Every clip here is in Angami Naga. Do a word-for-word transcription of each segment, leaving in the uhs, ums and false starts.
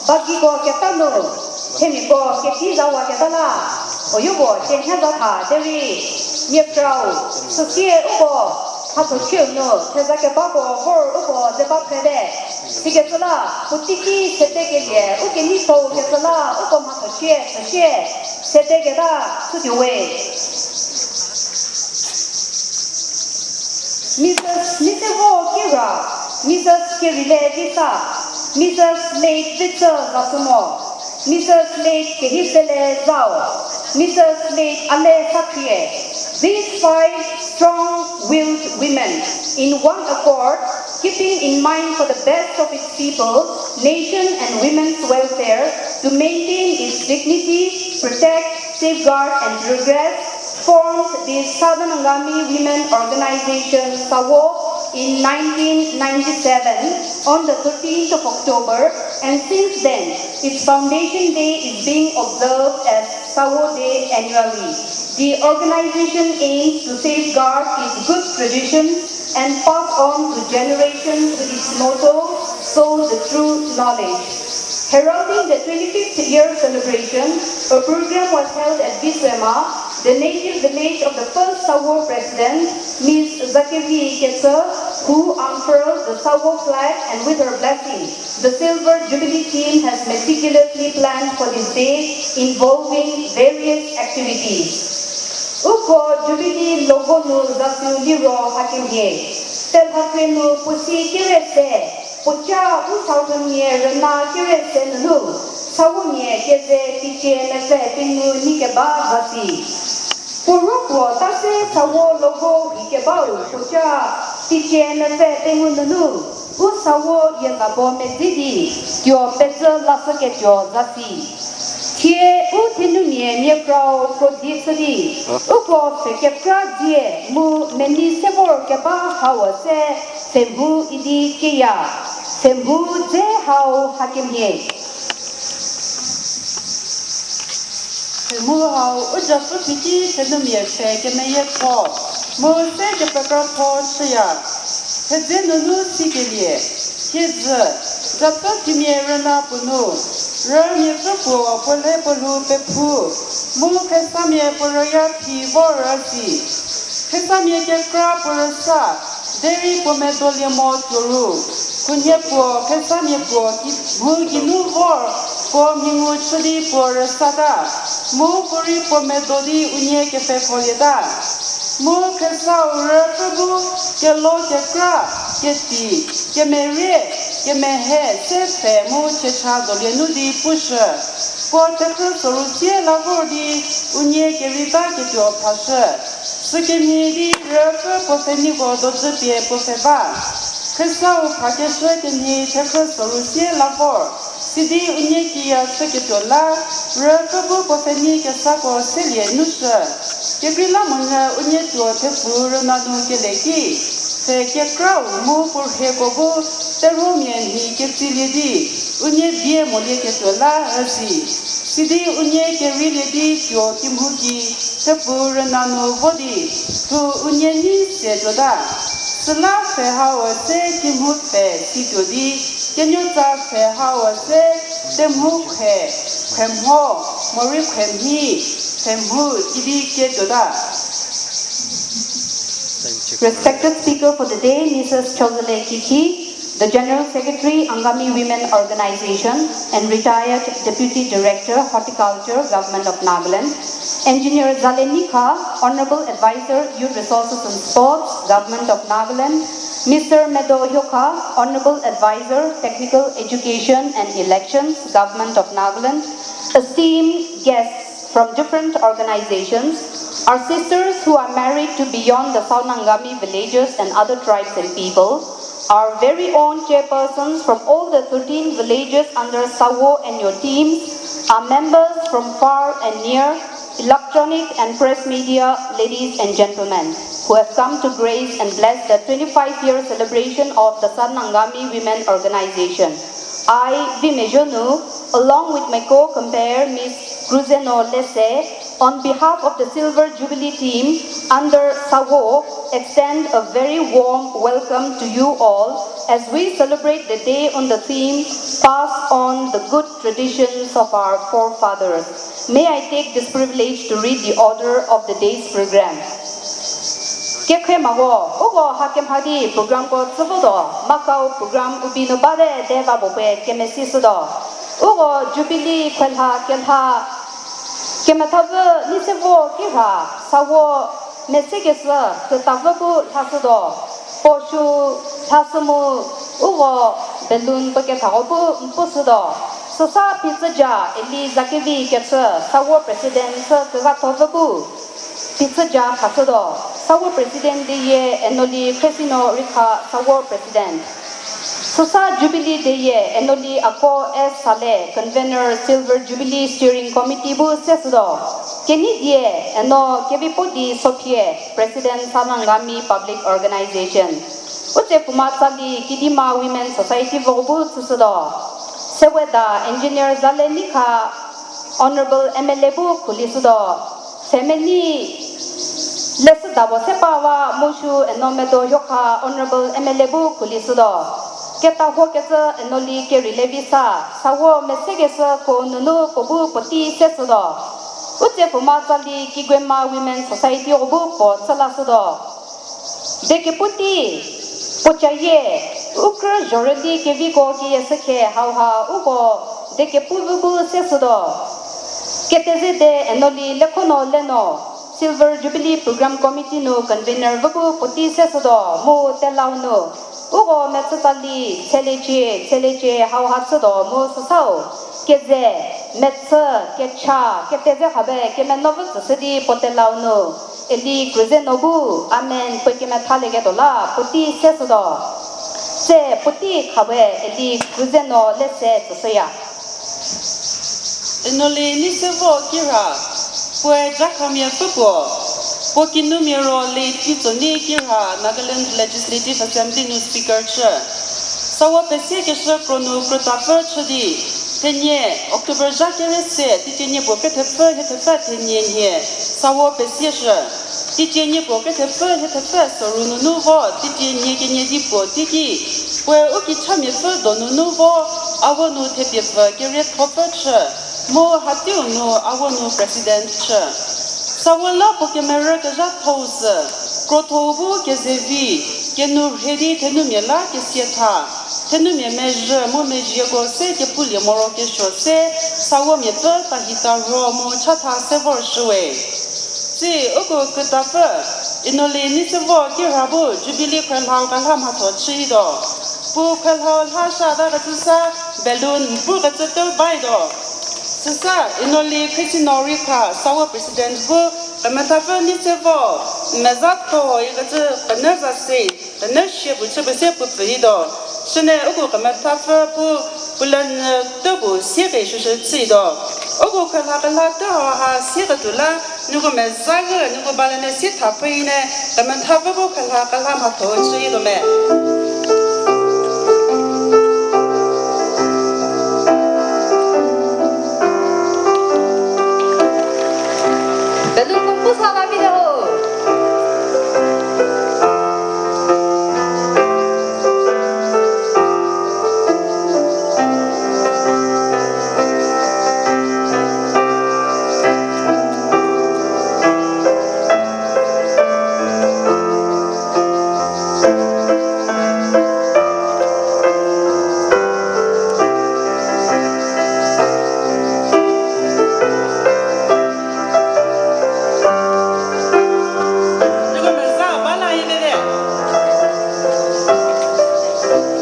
Bagiko keta nu, themiako keti zawaketa la, oyopuo kenya za tha derei, mia krau, süsie uko, mhatho chieu nu, theza kebako vor uko ze ba phrete. Sikecü la, puotei ki sede kelie, u kenei thou kecü la, uko mhatho chie, süsie, sede keta, sütuo we. Mrs. Nitevo Kira, Mrs. Kerile Visa, Mrs. Late Vitsü Zasumo, Mrs. Late Kehisele Zhao, Mrs. Late Ale Sakrie. These five strong-willed women, in one accord, keeping in mind for the best of its people, nation and women's welfare, to maintain its dignity, protect, safeguard and progress, formed the Southern Angami Women Organization, SAWO, in nineteen ninety-seven on the thirteenth of October, and since then, its foundation day is being observed as SAWO Day annually. The organization aims to safeguard its good traditions and pass on to generations with its motto, "Sow the true knowledge." Heralding the twenty-fifth year celebration, a program was held at Biswema, the native village of the first SAWO president, Miss Zakevi Ketsü, who unfurled the SAWO flag and with her blessing, the Silver Jubilee team has meticulously planned for this day, involving various activities. Uko Jubilee logo nu zasi liro hakemhie. Telhakre nu puo si kerese, puoca u Southernmia rüna kerese nunu, SAWOmia keze teicie mepfü pengou nyi keba zasi. Puo ro puo ta se SAWO logo hi kebau puoca teicie mepfü pengou nunu, u SAWO yezabo medzi di, tuo pezü lashüketuo zasi. Thie u thenumia mia krau krodie chü di, uko pfhe kekra dzie mu menei se vor keba hau se, pfhemhu idi keya, pfhemhu dze hau hakemhie. Pfhemhu hau u japfü phiki thenumia pfhe kemeyietho, mu se kepekratho chüya. Thedze nunu sikelie, thiedzü, japfü phimia rüna puo nu, rümia pfü puo puo lhe puo lhou pephu, mu khesamia puo rüya phi vor rüsi. Khesamia kekra puo rüsa, derei puo medolie mo tuo ru. Khunhie puo khesamia puo ki, mu geinu vor, puo mhingu chü di puo rüsata. Mu puorei puo medo di unie kepfhekholieta. Mu khesau rüpfü bu, kelo kekra, keti, kemerie, kemehe, se pfhe mu chiecha dolie nu di pushü. Puo thekhrü soru sie la vor di, unie kerei ba ketuo phashü. Sükemhie di rüpfü puo pfheneiko dozü pie puo pfhe ba. Khesau phakeshü kemhie thekhrü soru sie la vor. Sidi unie kiya chüketuo la, rüpfü bu puo pfheni kesako selie nu shü. Kekreilamonyü unie tuo thepfu rüna nu kele ki, pfhe kekrau mu puo rhieko bu terhuomia mhi ketsilie di, unie bie molieketuo la üsi. Sidi unie kerilie di tuo kimhu ki, thepfu rüna nu vo di, thu unie nei se tuota. Süla pfhe hau üse kimhu pfhe si tuo di, kenuotsa pfhe hau üse, temhu khwe, khwe mho, morei khwe mhi, pfhe mhu idi ketuota. Respected speaker for the day, Mrs. Chozele Kiki, the General Secretary, Angami Women Organization, and retired Deputy Director, Horticulture, Government of Nagaland, Engineer Zale Nikha, Honorable Advisor, Youth Resources and Sports, Government of Nagaland, Mister Medo Hyokha, Honorable Advisor, Technical Education and Elections, Government of Nagaland, esteemed guests from different organizations, our sisters who are married to beyond the Southern Angami villages and other tribes and people, our very own chairpersons from all the thirteen villages under SAWO and your teams, our members from far and near, electronic and press media, ladies and gentlemen, who have come to grace and bless the twenty-five-year celebration of the Southern Angami Women Organization. I, Vimezhonu, along with my co-compere, Miss Kruzeno Lese, on behalf of the Silver Jubilee team under SAWO, extend a very warm welcome to you all As we celebrate the day on the theme, Pass on the good traditions of our forefathers, may I take this privilege to read the order of the day's program. Kekhrie mako, uko hakemhie di programko tsüvotuo, makau program ubi nu bate de va puo pie kemesi shütuo. Uko Jubilee khuelha kelha, kemethavü Nisevo Kirha, SAWO mesekeshü ketavü bu lhashütuo. Puo sü lhashü mu uko balloon puo kethako bu n pushütuo. Süsa Pitsüja Eli Zakevi kecü SAWO President chü kegatho vü bu Pitsüja khashütuo. SAWO President deyie Enoli Khresino Rikha, SAWO President. Süsa Jubilee deyie Enoli Ako S Sale, Convener, Silver Jubilee Steering Committee bu seshütuo. Kenei die Eno Kevipodi Sophie, President, Salangami Public Organization. U tse pfuma tsali Kidima Women Society vo bu tsüshütuo. Seweda Engineer Zale Nikha, Honourable M L A bu khulishütuo. Pfhemenei Leshüda puo se pawa mu sü Eno Medo Hyokha, Honourable M L A bu khulishütuo. Ketahuo kecü Enoli Kerilevi Sa, SAWO mesekeshü ko nunu puo bu puotei seshütuo. U tse pfuma tsali Kigwema Women Society ko bu puo tsü lashütuo. Dekepu tei, puo cayie, u krü zhorüli keviko keyie shükhe hauha uko dekepu vü bu seshütuo. Ketezede Enoli Lekhono Leno, Silver Jubilee Program Committee nu Convener vü bu puotei seshütuo mu telau nu uko metsü tsali, tselecie, tselecie hauha chütuo mu süsau keze, metsü, kecha, keteze khabe kemeno vü tsüshü di puo telau nu Eli Kruzeno bu, amen, puo kemethalieketuo la puotei seshütuo. Tse puotei khawe Eli Kruzeno lese tsüshüya. Enoli Nisevo Kirha, puoe Jakhamia pfüpuo, puo kinumia ro Late Pitsonei Kirha, Nagaland Legislative Assembly nu Speaker chü. SAWO pesiekeshü kro nu krütapfü chü di, thenie October zha kere se, teicie niepuo kethepfü hiethepfü thenie nhie, SAWO pesieshü. Teicie niepuo kethepfü hiethepfü soru nunu vo, teicie nie kenie di puo teiki, puoe u kichamiapfü donunu vo, AWO nu thepiepfü keriethopfü chü, mu hateiu nu AWO nu President chü. SAWO la puo kemerü kezhathou sü, krotho-u bu kezevi, kenu rhie di thenumia la kesietha, thenumia mezhü mu mezhieko se kepulie morokesuo se, SAWO miapfü tahita rho mu chatha se vorshüwe. Tsi, uko krütapfü, Enoli Nisevo Kirha bu Jubilee khrelhau kelha mhatho chühituo. Puo khrelhau lha shata kecü sa balloon pukecü teu baituo. Süsa Enoli Khresino Rikha, SAWO President bu, kemethapfü Nisevo, mezatho ikecü kenü za se, kenü shie puo chü pese puo pfühituo. Süne uko kemethapfü pu, pulenyü teu puo siepie shüshü chütuo. Uko khrelha kelha teu hauha sieketuo la, nieko meza gü, nieko balene sie thapfü ine, kemethapfü bu khrelha kelha mhatho chühituo me. Balloon puo pu sa la vi de ho.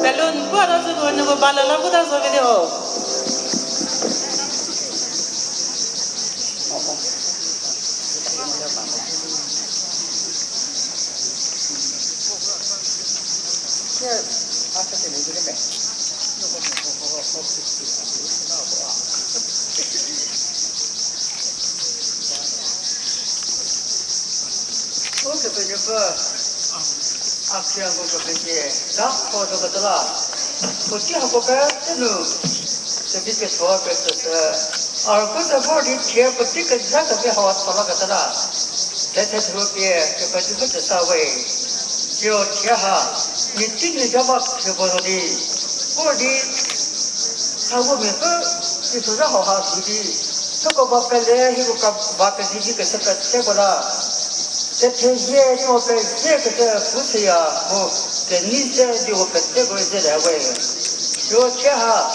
Balloon puo ta züko, nieko bala la puo ta zo vi de ho. Ukepenuopfü, a khriango kepezie, za kho zo kecü la, puotei hako pete nu, kevi ketho pete sü, a rüko ze vor di thie puotei kezha kevi hau tho la kecü la, thethe thuo pie Kepenuopfü tsü sa we, siro thie ha, Mia tei mia ja ba khrieko zo di, vor di, sa vo mia pfü, sisozha hauha sü di, süko ba pele, hieko ka ba kedi di kese peteko la. Kethezie di ho pezie kete pu seya mu, kenei ze di ho peteko rei zelie we. Siro thie ha,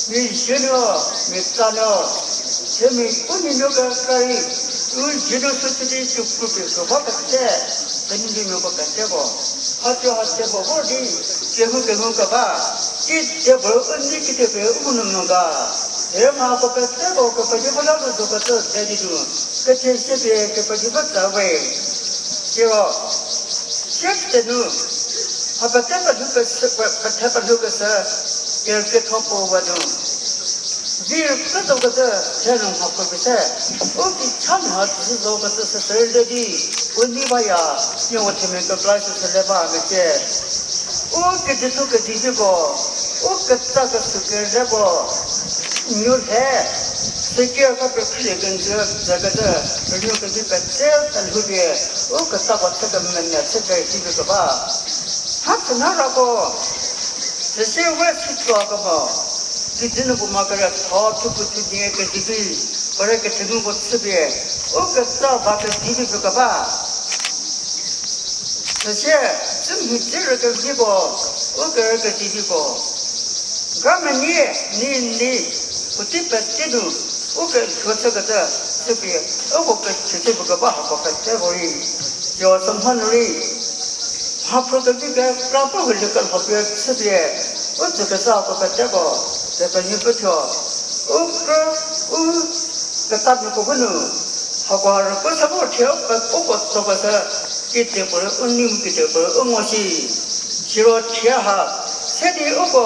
mia zhünuo, mia tsanuo, themia u nuonuo kekra rei, u zhünuo sü sü di sükru pie sü ba pete, kenei di nuoko peteko. Hatsuo ha tse puo vor di, kehou kehou keba, ki tse puo u nei ki tse pie u nunu ga. Derei mhako peteko Kepenuopfü la nu zo kecü ze di nu, kethezie pie Kepenuopfü tsü we. Siro, sie tsenu, ha pete pelhou keshü, pe-, pete pelhou keshü, kerükrietho puo we nu. Vir ketuo kecü, thenu mhako pie se, u ki cha nu ha tsüshü zo kecü süsü rei le di, u nei baya, nieko themia kekra süsü le ba mecie. U kedi thu kedi viko, u ketsa kesü kezeko, nuo lhe, süki ka pekhrülie kenjü, zekecü, rünuo kedi pete pelhou pie, u ketsako chü kemene chü pie si vi keba. Ha tsüna rako, süsie we si tsuo kemo, kedi nu puo ma kere tho thupu thunie kedi vi, puo rei kethenu puo chüpie, u ketsa ba kedi vi keba. Süsie, dzü mhi dzü rükeviko, u kerükedi viko. Ga menie, ni ni, puotei pete nu, u kelhuo chükecü, chüpie, uko kechüchü puo keba hako peteko rei. Siro sümha nu rei, mhaphruo kevi kekra puo hulie kelho pie chüpie, u tsükecü hako peteko, Kepenuopfü thuo, u krü, u ketamiako bu nu, hako ha rüko se vor thie u pe uko tsoko se, kitieko rei u nei mu kitieko rei u ngo shi. Siro thie ha, se di uko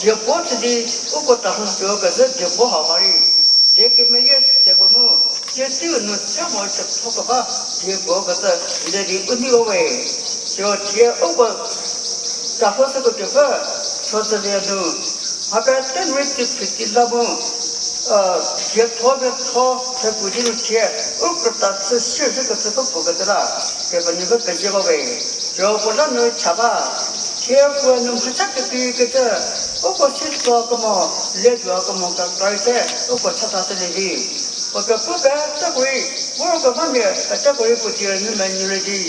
diepuo chü di, uko tahou tuo kezhü diepuo hau ha rei, die kemeyie se puo mu, tie teiu nu se mo cütho keba, diepuo kecü le di u nei we. Siro thie uko tahou süko tuopfü, sotsülie nu, mha pete nu rei tsüphrü tei la mu, dietho metho thepu di nu thie, u krüta chü siezhü kecü pfü puo kecü la, Kepenuopfü pezie ba we. Siro puo la nu cha ba, thie puo nu mhacha kekreikecü, uko si tso kemo, le tuo kemo kekra rei se, uko chatha shülie vi. Puo kepu peteko rei, vor kemamia peteko rei puo die nu menyülie di.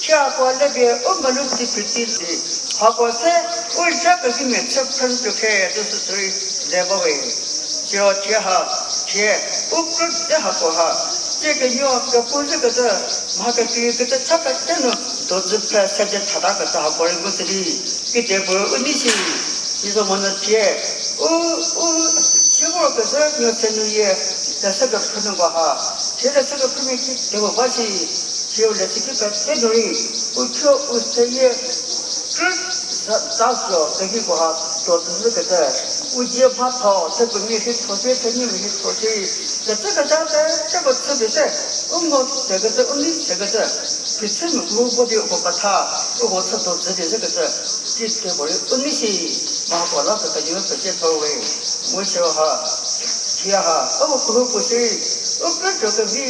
Thie hako le pie u melou tsüphrü tei di, hako se, u zha kezimia chü phrü tuo khe, tsüsü sürei le ba we. Siro thie ha, thie, u krü dze hako ha, tsie kenuo kepu zhükecü, mha kekreikecü cha pete nu, dozü phe sede thata kecü hako rei ngu shü di, kitieko rei u nei shi, izo monyü thie, u, u, si vor kezhü nuo se nu yie, leshü kephrü nuko ha, thie leshü kephrümia kitieko ba shi, thieu leshüki pete nu rei, u thuo u seyie, krü za, za zo keviko ha, tuo tsüzhü kecü, u dzie mhatho, thepfumia hietho shie, themia hietho shie, kecü kecü peteko chüpie se, u ngo sekecü, u nei sekecü, phichümia kehoupuo di uko petha, uko chü tuo tsü di zhükecü, kitieko rei u nei shi, mhako la Kepenuopfü pezie tho we, mu siro ha, thie ha, uko kehoupuo shierei, u krütuo kevi,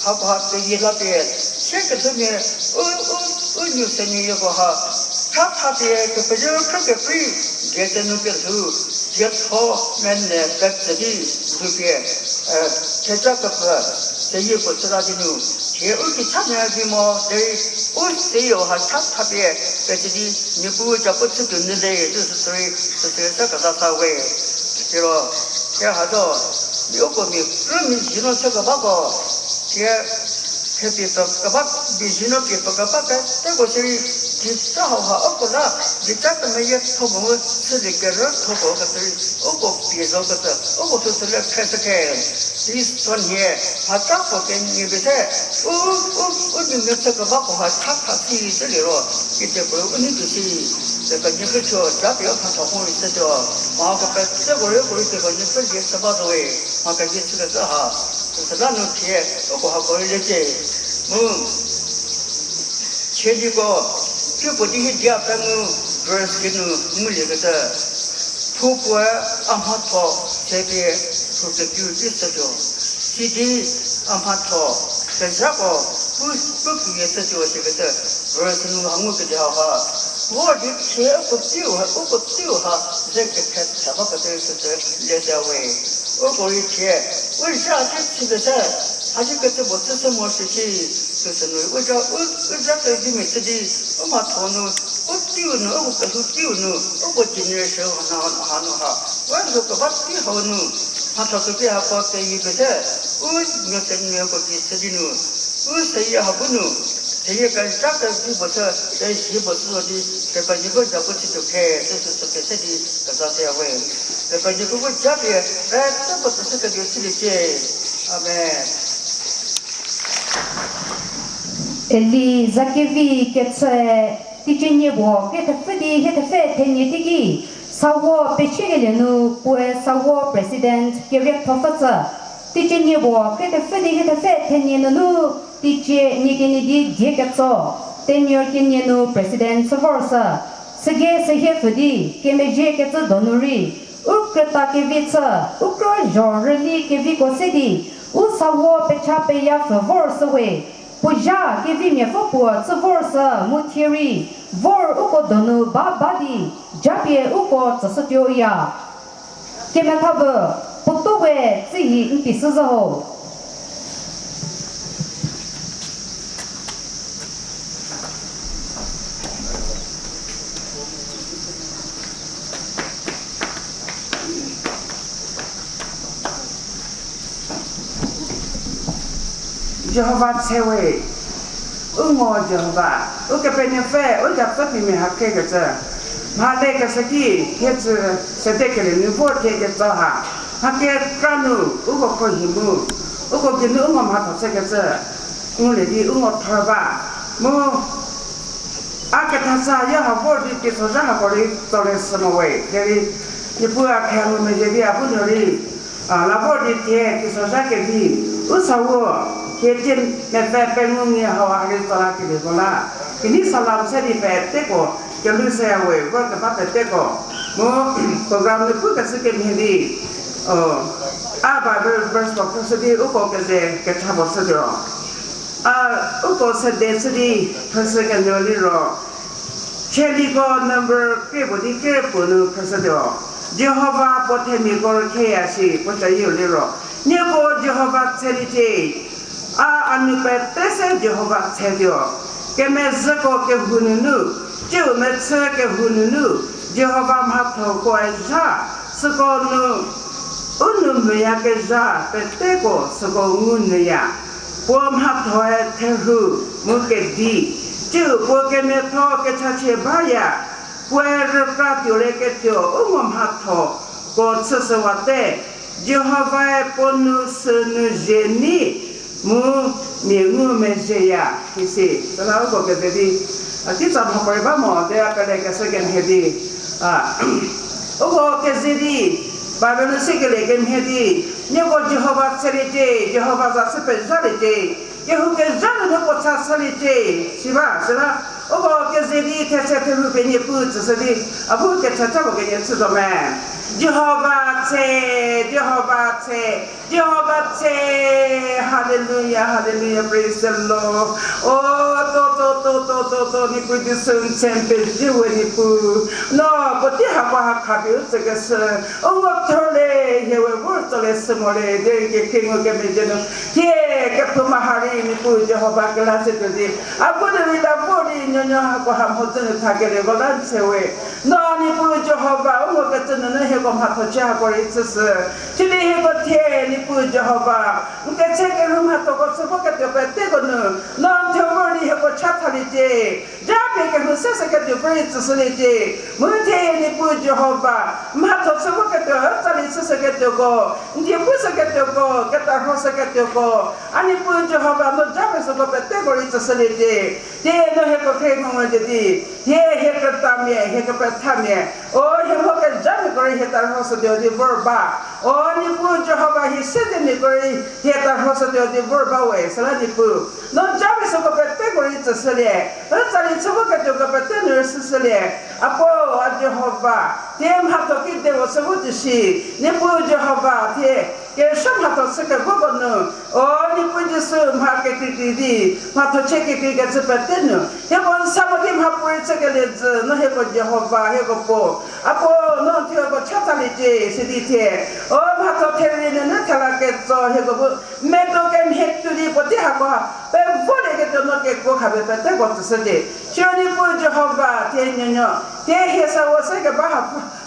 hako ha peyie la pie, sie kelhoumia, u, u, u nuo se nu yieko ha, cha tha pie Kepenuopfü khrü kekrei, die tsü nu kelhou, dietho mene petsü di lhoupie, theja kepfü, seyie puo chüla di nu, thie u ki cha mia vi mo derei, u seyie ha cha tha pie petsü di, Niepuu japu chütuo nyü le, tsüsü sürei, süsü se keza sa we. Siro, thie hado, mia uko mia krü mia zhünuo chü kebako, thie, thepie pfü keba, mia zhünuo pie pfü keba peteko shierei, dieca hauha uko la, dieca kemeyietho mo mu chülie kerütho ko kecü rei, uko pie zo kecü, uko süsü le phreshü khe. Teiso nhie, mhaca puo kenie pie se, u, u, u nuonuo chü kebako ha cha tha si shülie ro, kitieko rei u nei tuo shi, Kepenuopfü thuo, japie u mhatho mu rei shütuo, mhako peteko rei uko rei Kepenuopfü lie chü ba zo we, mha kevi chükecü ha, süsüla nu thie, uko hako rei le cie, mu, Chieliko, kiepuo di hie dia pengou verse kinu nguliekecü, phou puoe a mhatho sepie phou kekiu ki shütuo, sidi a mhatho kezhako pu, pu pie shütuo sikecü verse nu ha ngukelie hauha. Vor di thie uko tiu ha, uko tiu ha, ze kephe tha ba kete süsü le ta we. Uko rei thie, u zha ki chüpie se, a ki kete puo chü se mo shi ki, süsü nu, u zha, u, u zha kevimia chü di, u mhatho nu, u tiu nu, uko kelhou tiu nu, uko generation hanu, hanu ha. Wa zo keba ti hau nu, mhatho kevi hako peyi pete, u nyo se nyo ko ki se di nu, u seyie ha bu nu, seyie kezha kevi puo chü, pezie puo chü zo di, Kepenuopfü za pu chütuo khe, süsü sü kese di, keza se ya we. Kepenuopfü bu japie, pete puo tsüshü kevi chüliecie. Amen. Eli zakevi kechü, teicie nie puo kethepfü di hiethepfü thenie teiki, SAWO pechükelie nu puoe SAWO President kerietho pfü tsü. Teicie nie puo kethepfü di hiethepfü thenie nunu, teicie nie kenie di die ketso, tenure kenie nu President chü vor sü. Sügei sehie pfü di, kemezhie kecü donu rei, u krüta kevi chü, u krü zho rüli keviko se di, u SAWO pecha peya pfü vor sü we, puo zha kevimiapfü puo chü vor sü mu thie rei, vor uko donu ba ba di, japie uko tsüshütuoya. Kemetha bu, puotou we tsühi n pie shüzhü ho. Jihova tse we, u ngo Jihova, Ukepenuopfü, u japfü pimia ha khrekecü. Mha le keshü ki, hie tsü sede kelie nu vo thie ketso ha. Mha kekra nu, uko khrohi mu, uko geinu u ngo mhatho chükecü. Ngulie di u ngo thor ba. Mu, a kethasa ya ha vor di teisozha hako rei tsolie sü mo we. Derei, Niepuu a khe ngumezhie di a bu nu rei, a, la vor di thie teisozha kevi, u SAWO, hie thie mepfü pengou nyi hau ha rei tso la kelieko la. Kini salam se di peteko, kelhou se ya we, vor keba peteko. Mu, program nu pukeshü kemhie di, o, a Bible verse puo phrüshü di uko keze kecha puo shütuo. A, uko sede chü di phrüshü kenyü liro, Tsaliko number krie puo di krie puo nu phrüshütuo. Jihova puo themiako rükhieya shi puo cayieu liro, nieko Jihova tseliecie, a a nu pete se Jihova tsetuo. Kemezhüko kehou nunu, ciu mechü kehou nunu, Jihova mhathokoe zha, süko nu, u nou mvüyakezha peteko süko ngu nyüya. Puo mhathoe therhu mu kedi, ciu puo kemiatho kechachie baya, puoe rükra tuolieketuo u ngo mhathoko chüshüwate, Jihovae puo nu sünu zhie ni mu mia ngumezhieya, isi. Süla uko keze di, a, kitsa mhapuorei ba mo, de a pelekeshü kemhie di, a, uko keze di, Bible nu sikelie kemhie di, nieko Jihova tseliecie, Jihova za chü pezhaliecie, kehou kezha nunu puo cha chüliecie, si ba, süla uko keze di thetse therhu pie Niepuu tsüshü di, a bu kecha cha puo kenie chü zo me. Jihova tse, Jihova tse, Jihova tse, hallelujah, hallelujah, praise the Lord. O, to, to, Niepuu di sü n tse n pezie we Niepuu. No, puotei hako ha khapie u tsükeshü. U ngo thorle, hie we vor tsolie sü mo le, derei kekrie ngukemezhie nu. Hie, kephouma ha rei Niepuu Jihova kela se tuo di. A bu nu rei la vor di nuonuo hako ha mhodzü nu thakelieko la n tse we. No Niepuu Jihova, u ngokecü nunu hieko mhatho chü hako rei chüshü. Sidi hieko thie Niepuu Jihova, n ketse kerhu mhathoko chü voketuo peteko nu, no n thuo vor di hieko cha thaliecie. Japie kehou se shüketuo pfü rei tsüshüliecie. Mu thie Niepuu Jihova, mhatho chü voketuo tsali chüshüketuoko, n die pushüketuoko, ketarhoshüketuoko, a Niepuu Jihova, no japie süko peteko rei tsüshüliecie. Thie no hieko khrie ngungu di, thie hie krütamia, hie kepethamia, o hie mho kezhamia rei hie tarhoshütuo di vor ba. O Niepuu Jihova, hie sezemiako rei hie tarhoshütuo di vor ba we, süla Niepuu, no japie süko peteko rei tsüshülie. Ü tsali chü voketuoko pete nu rei shüshülie. Apo, a Jihova, thie mhatho kide vo chü vo tuo shi, Niepuu Jihova, thie kerüsuo mhatho chü kevoko nu, o Niepuu Jisu, mha kekreikrei di, mhatho chü kekreikecü pete nu, hieko n sa mo di mha puorei chükelie jü, no hieko Jihova, hieko puo. Apo, no thie hieko chatha liecie, sidi thie, o mhatho therie nunu thela ketso, hieko bu medo kemhie tuo di puotei hako ha, pevolieketuo no kekuo khapie peteko tsüshücie. Siro Niepuu Jihova, thie nuonuo, thie hie sa vo se keba ha,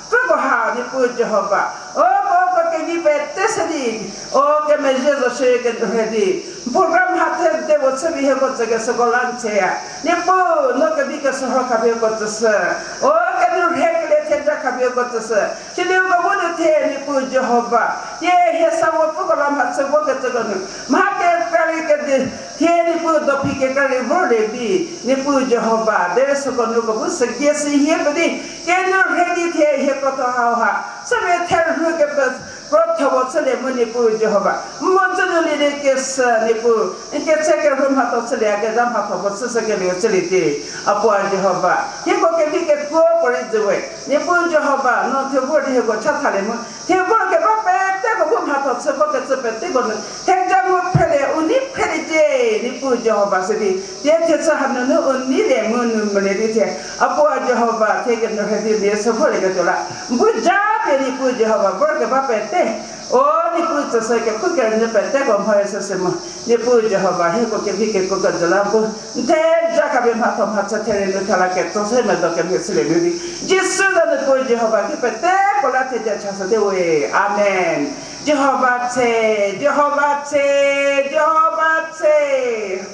pfüko ha Niepuu Jihova, o ko, ko kevi pete se di, o kemezhie zo shierei kenuorhe di, program ha thede vo chüpie hieko tsükeshüko la n theya. Niepuu, no kevi keshürho khapie uko tsüshü, o kenuorhekelie theja khapie uko tsüshü. Sidi uko bu nu thie Niepuu Jihova, thie hie sa vo pfüko la mhachü vokecüko nu, mha kekra rei kedi, thie Niepuu dophi kekra rei vorlie vi, Niepuu Jihova, derei süko nu uko bu sügie sü hie pie di, kenuorhe di thie hie krotho hauha, chüpie therhu kepe krotho vo chülie mu Niepuu Jihova, mhodzü nu lielie kesü Niepuu, n ketse kerhu mhatho chülie, a kezha mhatho puo chüshükelie chülie di, Apo a Jihova, hieko kevi kekuo puorei jü we, Niepuu Jihova, no thie vor di hieko chathalie mu, thie vor keba peteko bu mhatho chü vokecü peteko nu, theja ngu phrelie, u nei phreliecie, Niepuu Jihova sidi, thie thechü hanunu u neilie mu nu mele di thie, Apo a Jihova, thie kenuorhe di lie sü vorlieketuo la, bu japie Niepuu Jihova, vor keba pete, o Niepuu tsüshü kephu kerünyü peteko mhoe shüshü mu, Niepuu Jihova, hieko kevi kekuo kejü la bu, n theja khapie mhatho mhachü therie nu thela ketso se medo kemhie chülie nu di, Jisu za Niepuu Jihova, ki peteko la theja chashüte we. Amen. Jihova tse, Jihova tse, Jihova tse.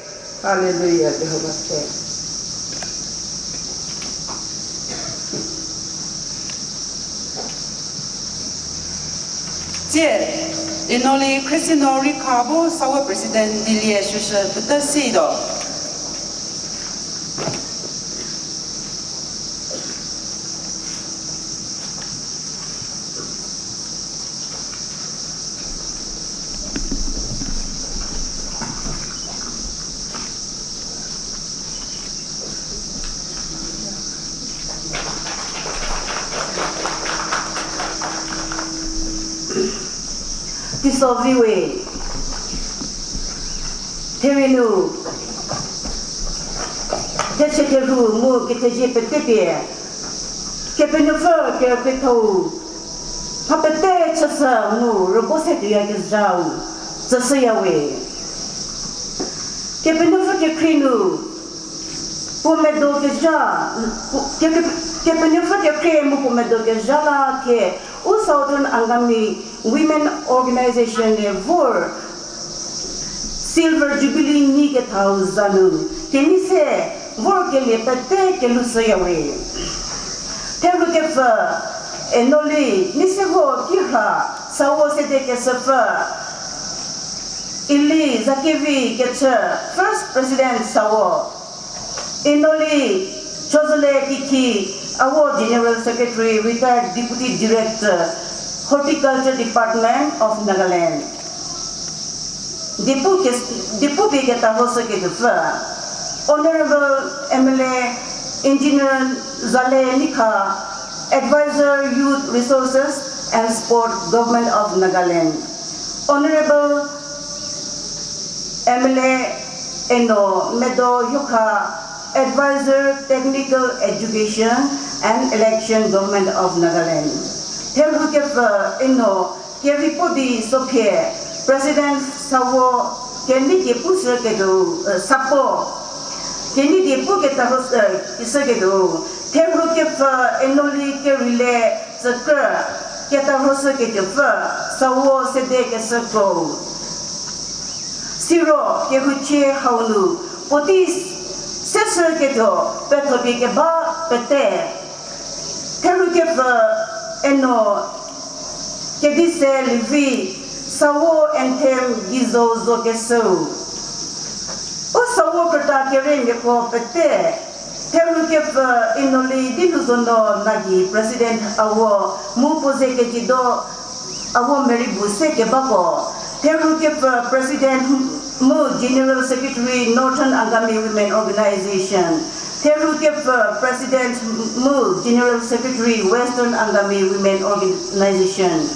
Hallelujah, Jihova tse. Tsie, Enoli Christiano Rikha bu SAWO President dilie shüshü pete sito. Teiso vi we, therie nu, thechü therhu mu kethezie petepie, Kepenuopfü kerükriethou, mha pete chüshü mu rüguo se tuoyakezhau, tsüshüya we. Kepenuopfü kekhrie nu, puo medo kezha, puo, ke, ke, Kepenuopfü kekhrie mu puo medo kezha la thie, u Southern Angami Women Organization-e vor Silver Jubilee nyi kethau za nu, kenei se vorkelie pete kelhoushüya we. Therhukepfü Enoli Neisevo Kirha, SAWO sede kesüpfü, Eli Zakevi Kechü, First President SAWO, Enoli Chozüle Kikhi, Awo General Secretary, Retired Deputy Director, Horticulture Department of Nagaland. Diepu ke, diepu pie keta rhoshüketuopfü, Honorable M L A Engineer Zale Nikha, Advisor, Youth Resources and Sport, Government of Nagaland. Honorable M L A Eno Medo Yhokha, Advisor, Technical Education and Election, Government of Nagaland. Therhukepfü Eno Keripodi Sophie, President SAWO, kenei diepu shüketuo, eh, SAPO, kenei diepu keta rho, eh, shüketuo. Therhukepfü Enoli Kerile Tsükrü, keta rhoshüketuopfü, SAWO sede kesüko. Siro kehouchie hau nu puotei seshüketuo pethopie keba pete. Therhukepfü Eno Kedise Livi, SAWO anthem gei zo zo kesüu. U SAWO krüta keremiako pete. Therhukepfü Inoli Dinuzono Nagi President Awo mu puo ze kejüdo Awo Mary bu se kebako. Therhukepfü President mu General Secretary Northern Angami Women Organization. Therhukepfü President mu General Secretary Western Angami Women Organization.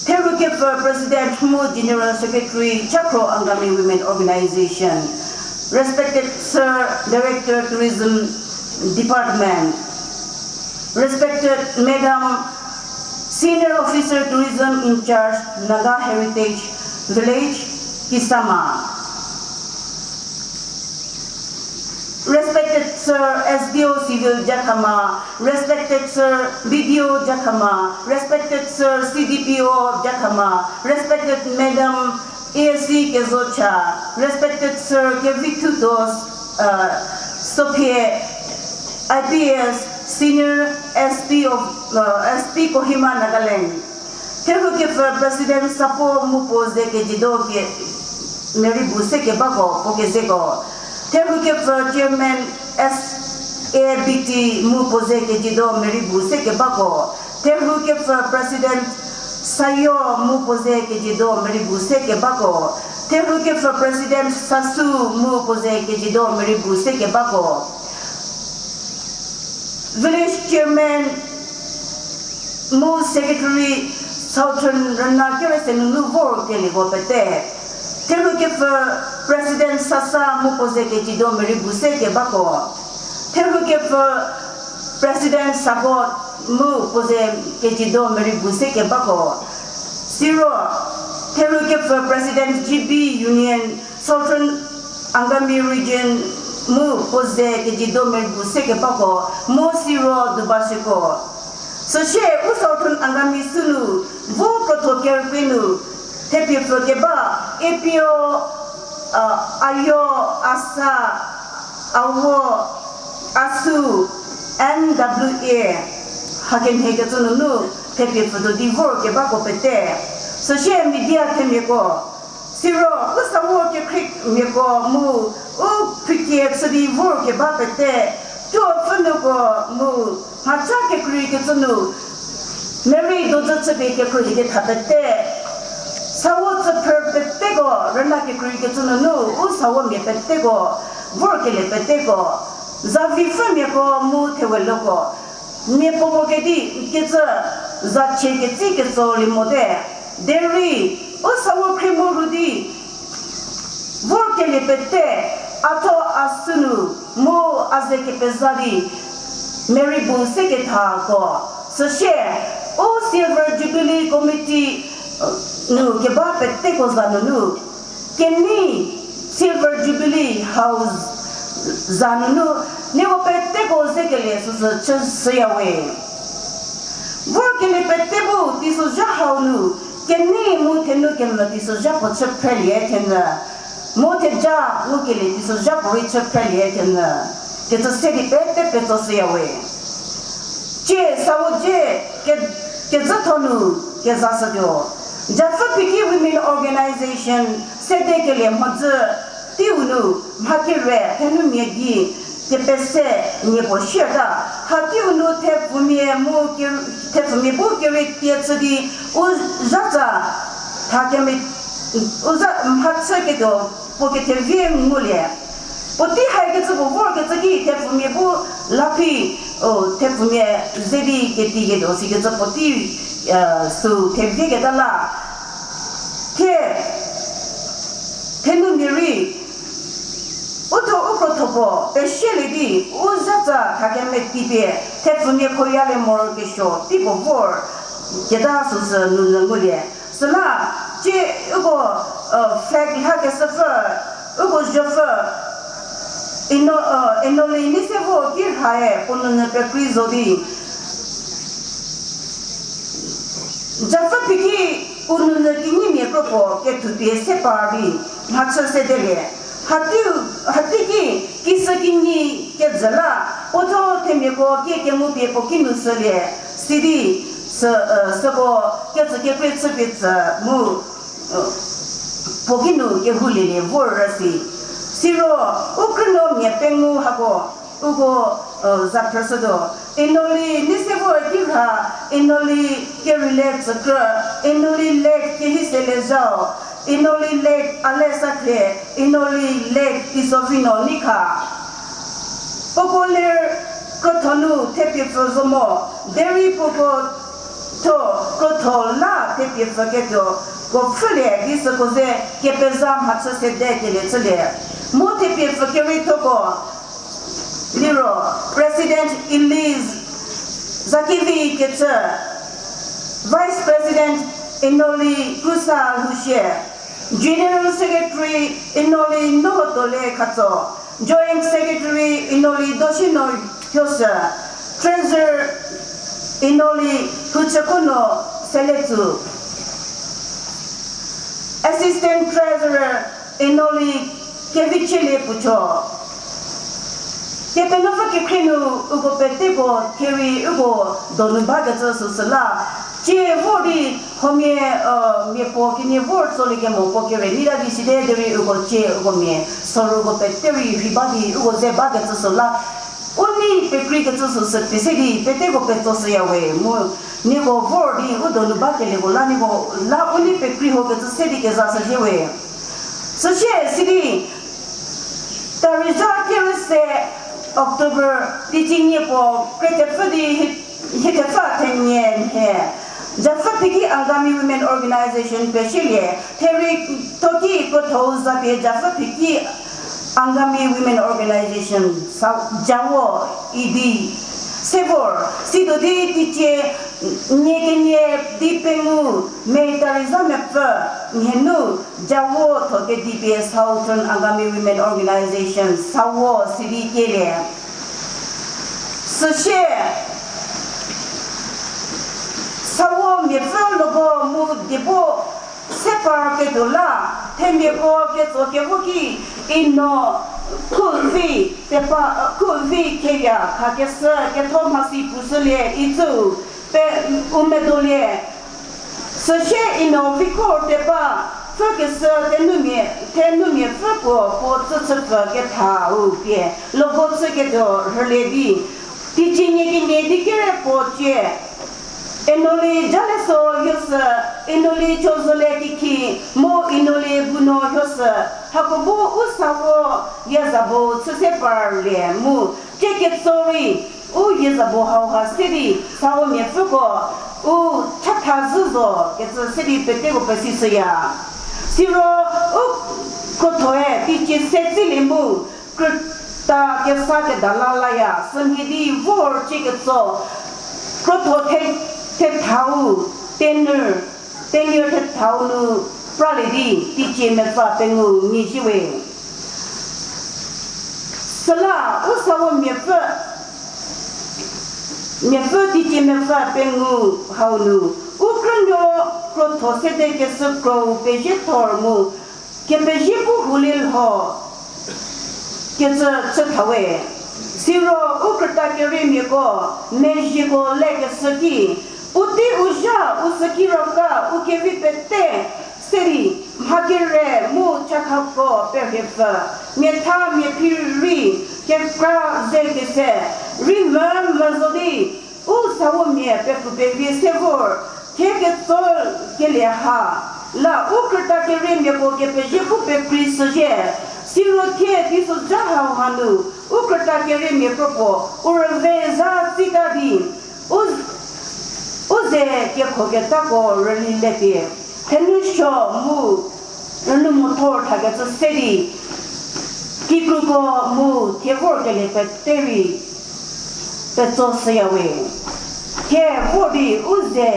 Therhukepfü President mu General Secretary Chakhro Angami Women Organization. Respected Sir, Director, Tourism Department. Respected Madam, Senior Officer, Tourism in Charge, Naga Heritage Village, Kisama. Respected Sir, S D O Civil Jakhama, respected Sir, B D O Jakhama, respected Sir, C D P O Jakhama, respected Madam, A S C Kezocha, respected Sir, Kevithutos, uh, Sophie, I P S, Senior S P of, uh, S P Kohima, Nagaland. Therhukepfü President Sapo mu puo ze kejüdo ke Mary bu se kebako puo kezeko. Therhukepfü Chairman S A B T mu puo ze kejüdo Mary bu se kebako. Therhukepfü President Sayo mu puo ze kejüdo Mary bu se kebako. Therhukepfü President Sasu mu puo ze kejüdo Mary bu se kebako. Village Chairman mu Secretary Southern rüna kerese nunu vor kelieko pete. Therhukepfü President Sasa mu puo ze kejüdo Mary bu se kebako. Therhukepfü President Sagot mu puo ze kejüdo Mary bu se kebako. Siro, Therhukepfü President G B Union Southern Angami Region mu puo ze kejüdo Mary bu se kebako, mu siro duba süko. Süsie u Southern Angami sünu, vo krotho kerükrie nu, thepiepfü keba, A P O, uh, Ayo, Asa, Awo, Asu, N W A, hakemhie kecü nunu, thepiepfü tuo di vor kebako pete. Süsie media themiako, siro, u sawo kekhriemiako mu, u phrikie chü di vor keba pete, tuo pfhünuoko mu, mhacha kekrei kecü nu, Mary dozü chüpie kekhruohi ketha pete, sawo tsüphrü peteko, rüna kekrei kecü nunu, u sawo mia peteko, vor kelie peteko, zavipfümiako mu theweloko, mia puopuo kedi, kecü, zachie ketsi ketso lie mote, derei, u sawo khrie mu rhu di, vor kelie pete, a tho a sünu, mu a ze kepeza di, Mary bu se kethako, süsie, u Silver Jubilee Committee, nu keba peteko za nunu, kenei Silver Jubilee hau za nunu, nieko peteko ze kelie süsü chüshüya we. Vor kelie pete bu teisozha hau nu, kenei mu thenu kemvü teisozha puo chü phrelie thenyü, mu theja ngukelie teisozha puorei chü phrelie thenyü, kecü se di pete petso shüya we. Tie sawo dzie ke-, kezhatho nu kezashütuo. Japfü Phiki Women Organization sedekelie mhodzü teiu nu mha kere thenumia gei kepese nie puo siata. Ha teiu nu thepfumia mu ke-, thepfumia bu kere tie chü di u zatsa tha keme-, u za mha chüketuo puo kethevie ngulie. Puotei haikecü puo vorkecü ki thepfumia bu laphi, o, thepfumia ze di ketiketuo sikecü puotei, e, sü thevieketa la. Thie, thenumia rei, u tho u krotho puo pesielie di, u zatsa tha kemetipie, thepfumia khoyalie morokesuo tei puo vor keta süsü nunyü ngulie. Süla, tie uko, e, flag lhakeshüpfü, uko zopfü, Eno-, e, Enoli nei se vo ki rhae puo nunyü pekrei zo di. Japfü Phiki u nunyü kinyimia kropuo kethupie se par di, mhachü sedelie. Hatei, hatei ki, kisü kinyi kejü la, puo tho themiako kie kengupie puo ki nu shülie, sidi, sü, e, süko kecü kekrei chüpie tsü mu, e, puo ki nu kehoulie lie vor rüsi. Siro, u krünuo mia pengou hako, uko, uh, za phrüshütuo. Inoli Nisevor Kikha, Inoli Kerile Tsükrü, Inoli Late Kehiselezhau, Inoli Late Alesa Khe, Inoli Late Tisovino Nikha. Uko ler krotho nu thepie pfü zo mo, derei puoko tho krotho la thepie pfü ketuo, ko pfhülie di süko ze kepeza mhachü sede kelie chülie. Mu thepie pfü kereithoko liro, President Elise Zakivi Kecü, Vice President Inoli Kusa Lhoushie, General Secretary Inoli Nohotole Khatso, Joint Secretary Inoli Doshino Hyoshü, Treasurer Inoli Huchükono Seletsu, Assistant Treasurer Inoli Kevichele Pucho. Kepenuopfü kekhrie nu uko peteko thie rei uko donu bakecü süsü la, tsie vor di huomia, uh, mia puo kenie vor tsolie kemo puo kere nita di side derei uko tsie uko mia soru uko pete rei rhei ba di uko ze bakecü sü la, u nei pekreikecü süsü pie se di peteko petso shüya we mu nieko vor di u donu bakelieko la nieko la u nei pekrei hokecü se di kezashüzhie we. Süsie sidi Tarizha kerüse October teicie nie puo kre thepfü di hie-, hie thepfü thenie nhie, Japfü Phiki Angami Women Organization pesielie, theri toki krotho zapie Japfü Phiki Angami Women Organization, Sa-, Jawo, idi. Sevor, situo di teicie nie kenie di pengou, May Tarizha mepfü, nhie nu, Jawo tho kedipie Southern Angami Women Organization, Sawo sidi kielie. Süsie, Sawo miapfü logo mu diebo se par ketuo la, themiako ketso kevo ki, ino, khuvi, pepa, khuvi kheya khakeshü ketho mhasi pushülie itsü, pe, u medolie. Süsie ino vikhor teba pfhükeshü thenumia, thenumia pfhü puo puo tsüchüpfü kethau pie logo chüketuo rhülie di, teicie nie kenie di kere puo cie, Inoli Jaleso Hyoshü, Inoli Chozole Kikhi, mu Inoli Buno Hyoshü, hako bu u Sawo yezabo chüse parlie mu, tie ketso rei, u yezabo hauha se di Sawo miapfüko, u chatha zhü zo kecü se di peteko pesishüya. Siro u krothoe teicie se tsilie mu, krüta kesa keda la laya, sümhie di vor cie ketso, krotho the-, thethau, tenure, tenure thethau nu pralie di teicie mepfü pengou nyi zhie we. Süla u Sawo miapfü, miapfü teicie mepfü pengou hau nu, u krünuo krotho sede keshü krou pezie thor mu, kepezhie pu hulie lho kecü chü tha we. Siro u krüta keriemiako, mezhieko lekeshü ki, u tei u zha u süki raka u kevi pete se di, mha kere mu chakhako perhiepfü, miatha miaphi rei kekra ze kese, rei mvü mvü zo di, u Sawomia pekru pevie se vor, thie ketso kelie ha, la u krüta keriemiako kepezhie pu pekrei shüzhie, siro thie teisozha hau hanu, u krüta keriemia kropuo, u rüve zha tsita di, u, u ze kekhoketako rüli lepie, thenusuo mu rünu mothor thakecü se di, kikruko mu thie vorkelie pete rei petso shüya we. Thie vor di u ze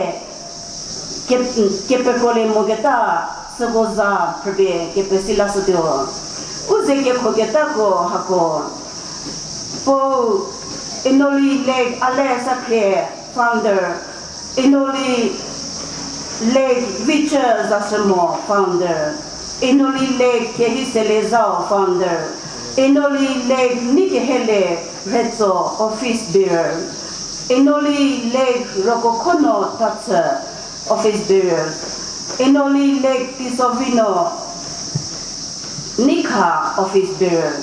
ke-, kepekrolie moketa süko za phrüpie kepesi lashütuo. U ze kekhoketako hako, Paul, Enoli Late Ale Sakhrie, founder, Enoli Late Vichü Zasümo, founder, Enoli Late Kehiselezhau, founder, Enoli Late Nikehele Rhetso, office bearer, Enoli Late Rokokhono Tatsü, office bearer, Enoli Late Tisovino Nik Ha office bearer.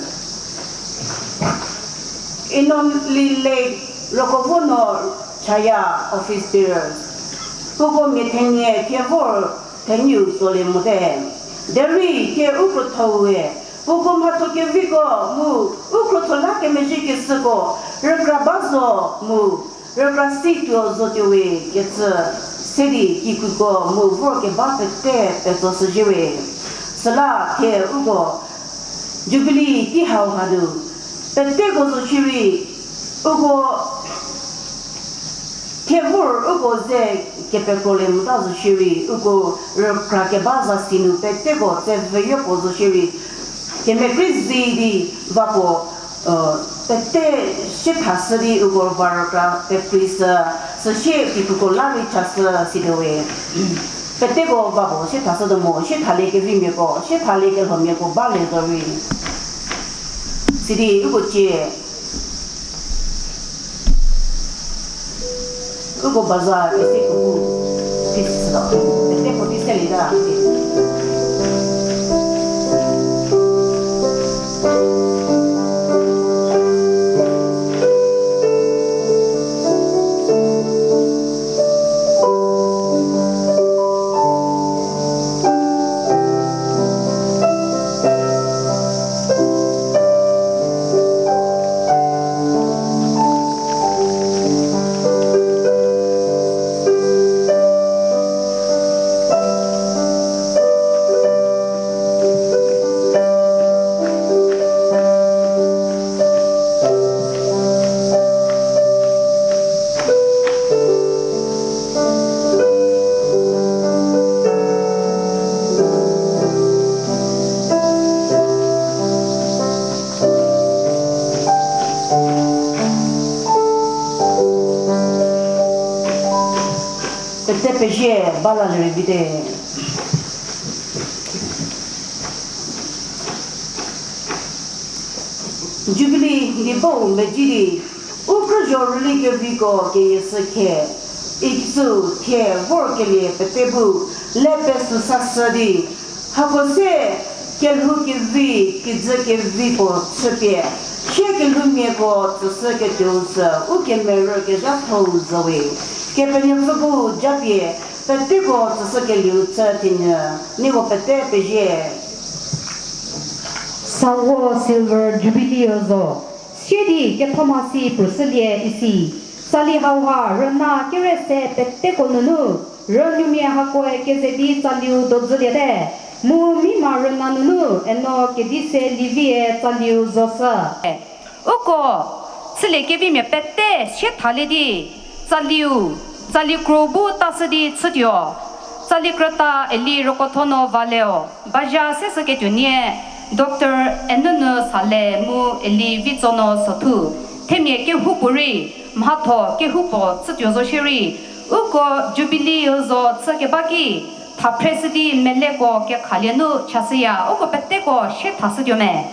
Inonlile Rokovono Chaya office bearer. Puko mia thenie thie vor theniu tsolie mote. Derei thie u krotho-ue, puko mhatho keviko mu u krotho la kemezhie keshüko, rükra ba zo mu rükra si tuo zotuowe kecü, se di kikruko mu vor keba pete petso shüzhie we. Süla thie uko Jubilee tei hau hanu, peteko zo shierei, uko thie vor uko ze kepekrolie mota zo shierei, uko rükra keba zasi nu peteko tse veyoko zo shierei, kemekrei zi di vapuo, pete sie thashü di uko va rükra pekrei sü, süsie kikruko la rei chashü sidi we. Peteko vapuo sie thashütuo mo, sie thalie kevimiako, sie thalie kelhomiako balie zorei. Sidi uko cie, uko baza kese kuku, tei sü, peteko tei selieta, pete pezie bala lerei vite. Jubilee di bau mezhie di, u krüzho rüli keviko keyie sü khe, icü thie vorkelie pete bu le pesü sashü di, hako se kelhou kevi, kijü kevi puo chüpie, sie kelhoumiako tsüshü ketuou sü u kemerü kezhatho-u zo we. Kepenuopfü bu japie, peteko tsüshükelieu chü thienyü, nieko pete pezie. Sawo Silver Jubilee zo, sie di kethomasi prushülie isi. Tsali hauha rüna kere se peteko nunu, rünuomia hakoe keze di tsaliu dozüliete, mu mima rüna nunu eno kedi se livie tsaliu zoshü. Uko chülie kevimia pete sie thalie di, tsaliu, tsali kro bu tashü di chütuo. Tsali krüta Eli Rokothono Valeo, bazha seshüketuo nie, Doctor Enunu Sale mu Eli Vitsono Sothu, themia kehoupuorei, mhatho kehoupuo chütuo zo shierei, uko Jubilee zo chükeba ki, thaphre shü di meleko kekhalie nu chashüya, uko peteko sie thashütuo me.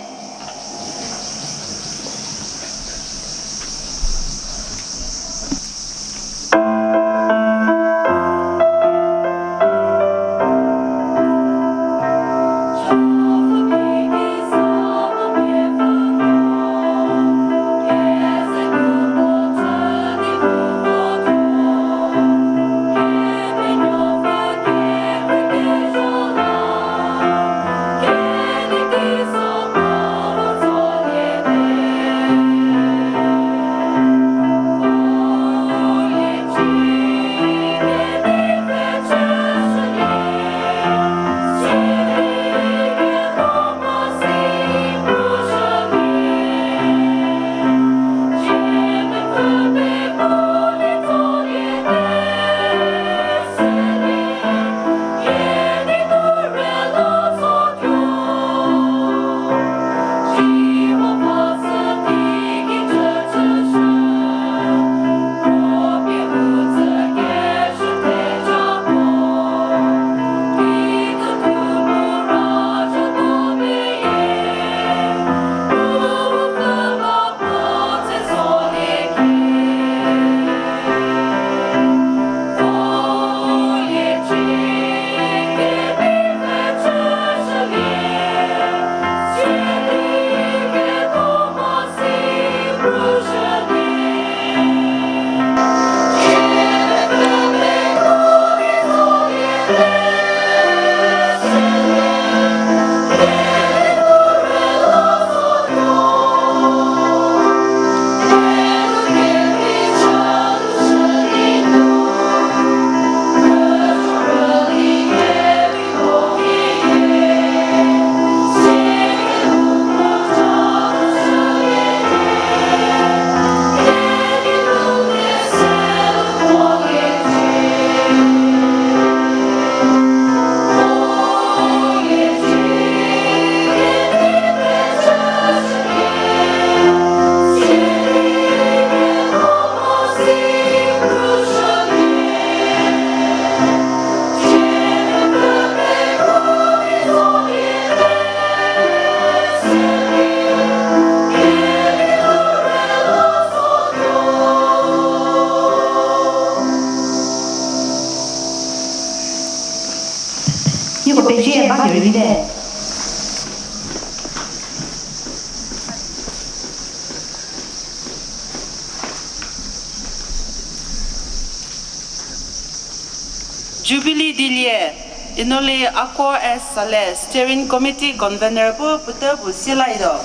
Jubilee dilie, Inoli Ako S Saleh, Steering Committee Convener bu puotei bu sielaito.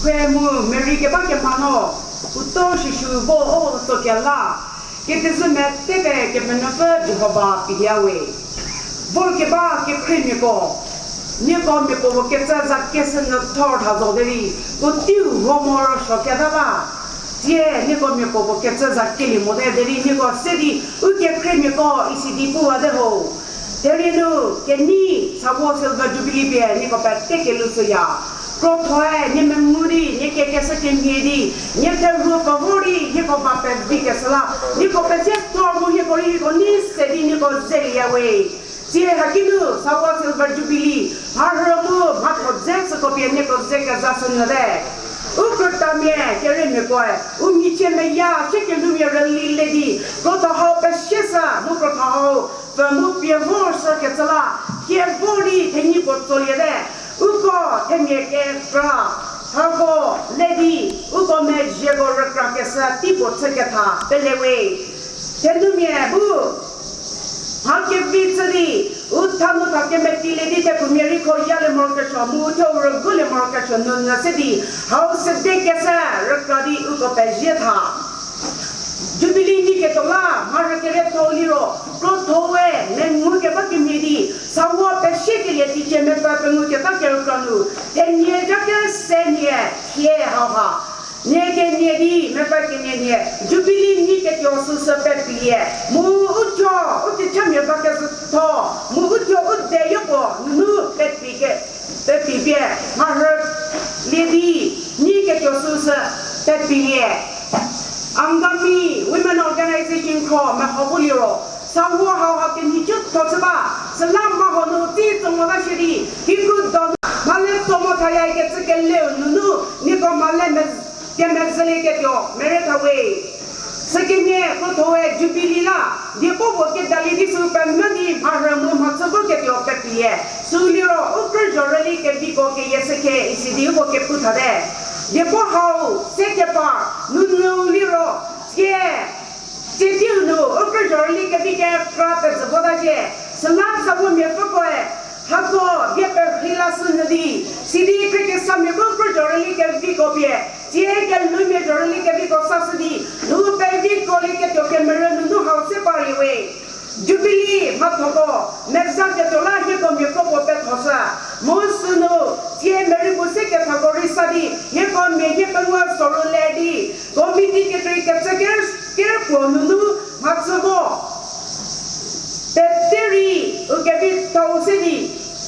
Khuo mu merei keba kemhano, puotei shisü vo o tsokela, ketezü metete Kepenuopfü Jihova pihiewe. Vorkeba kekhriemiako, nieko miapuo puo kecü za keshü nyü thor tha zo derei, puoteiu ho morosuo keta ba. Tsie nieko miapuo puo kecü za kelie mote derei nieko se di u kekhriemiako isi di puwate ho. Derei nu kenei Sawo Silver Jubilee pie nieko pete kelhou shüya. Krothoe nie mengu di, nie kekeshü kemhie di, nie therhu pfü vor di, nieko va pevi keshü la, nieko pezie thor mu hieko rei hieko nei se di nieko zelieya we. Tsie haki nu Sawo Silver Jubilee mharhü mu mhatho dze süko pie nieko ze kezashünyüte. U krütamia keriemiakoe u michie meya sie kelhoumia rüli le di, krotho hau pesieshü mu krotho hau pfü mu pie vor sü kecü la, thie vor di thenyi puo tsoliete. Uko themia kekra hako le di, uko mezhieko rükra keshü tei puo chüketha pele we. Thenumia bu mha kevi chü di, u tha nu tha kemeti le di thepfumia rei kho yalie morokesuo mu u thuo rügulie morokesuo nunyü se di, hau sede keshü rükra di uko pezie tha. Jubilee nyi ketuo la mharhü kerietho liro, krotho we mengu keba kemhie di, Sawo pesiekelie teicie mepfü pengou keta kerükra nu, thenie ja kese nie thie hauha. Nie kenie di mepfü kenie nie, Jubilee nyi ketuo süsü pepilie, mu u thuo, u kechamia ba kezütho, mu u thuo u de yopuo nunu pepi ke, pepi pie, mharhü lie di, nyi ketuo süsü pepilie. Angami Women Organization kro meho bu liro, Sawo hauha kenhicü tho chü ba, süla mha hanu tei tso mo la shierei, kikru do mhale tso mo thaya kecü keleu nunu, nieko mhale me-, kemezhülie ketuo mere tha we. Sükemhie krothoe Jubilee la, diepuo puo kedalie di sü pemvü di mharhü mu mhachü vo ketuo pepilie. Sü liro u krü zhorüli keviko keyie sükhe isi di uko kepu thate. Diepuo hau se kepar, nunyüu liro, tsie, tsie teiu nu u krü zhorüli kevi kekra pezhü vota shie. Süla Sawo miapfükoe, hako bie perhei lashünyü di, sidi khriekesamia bu krü zhorüli keviko pie, tsie kelhoumia zhorüli keviko sashü di, nu peviko lie ketuo kemerü nunu hau se parlie we. Jubilee mhathoko meza ketuo la hieko miakro puo pethoshü. Mu sünu, tsie merei puo se kethako rei sa di, hieko mia hie pengou soru le di, committee kekrei kecü ker, ker puo nunu mhachü vo pete rei u kevithau se di,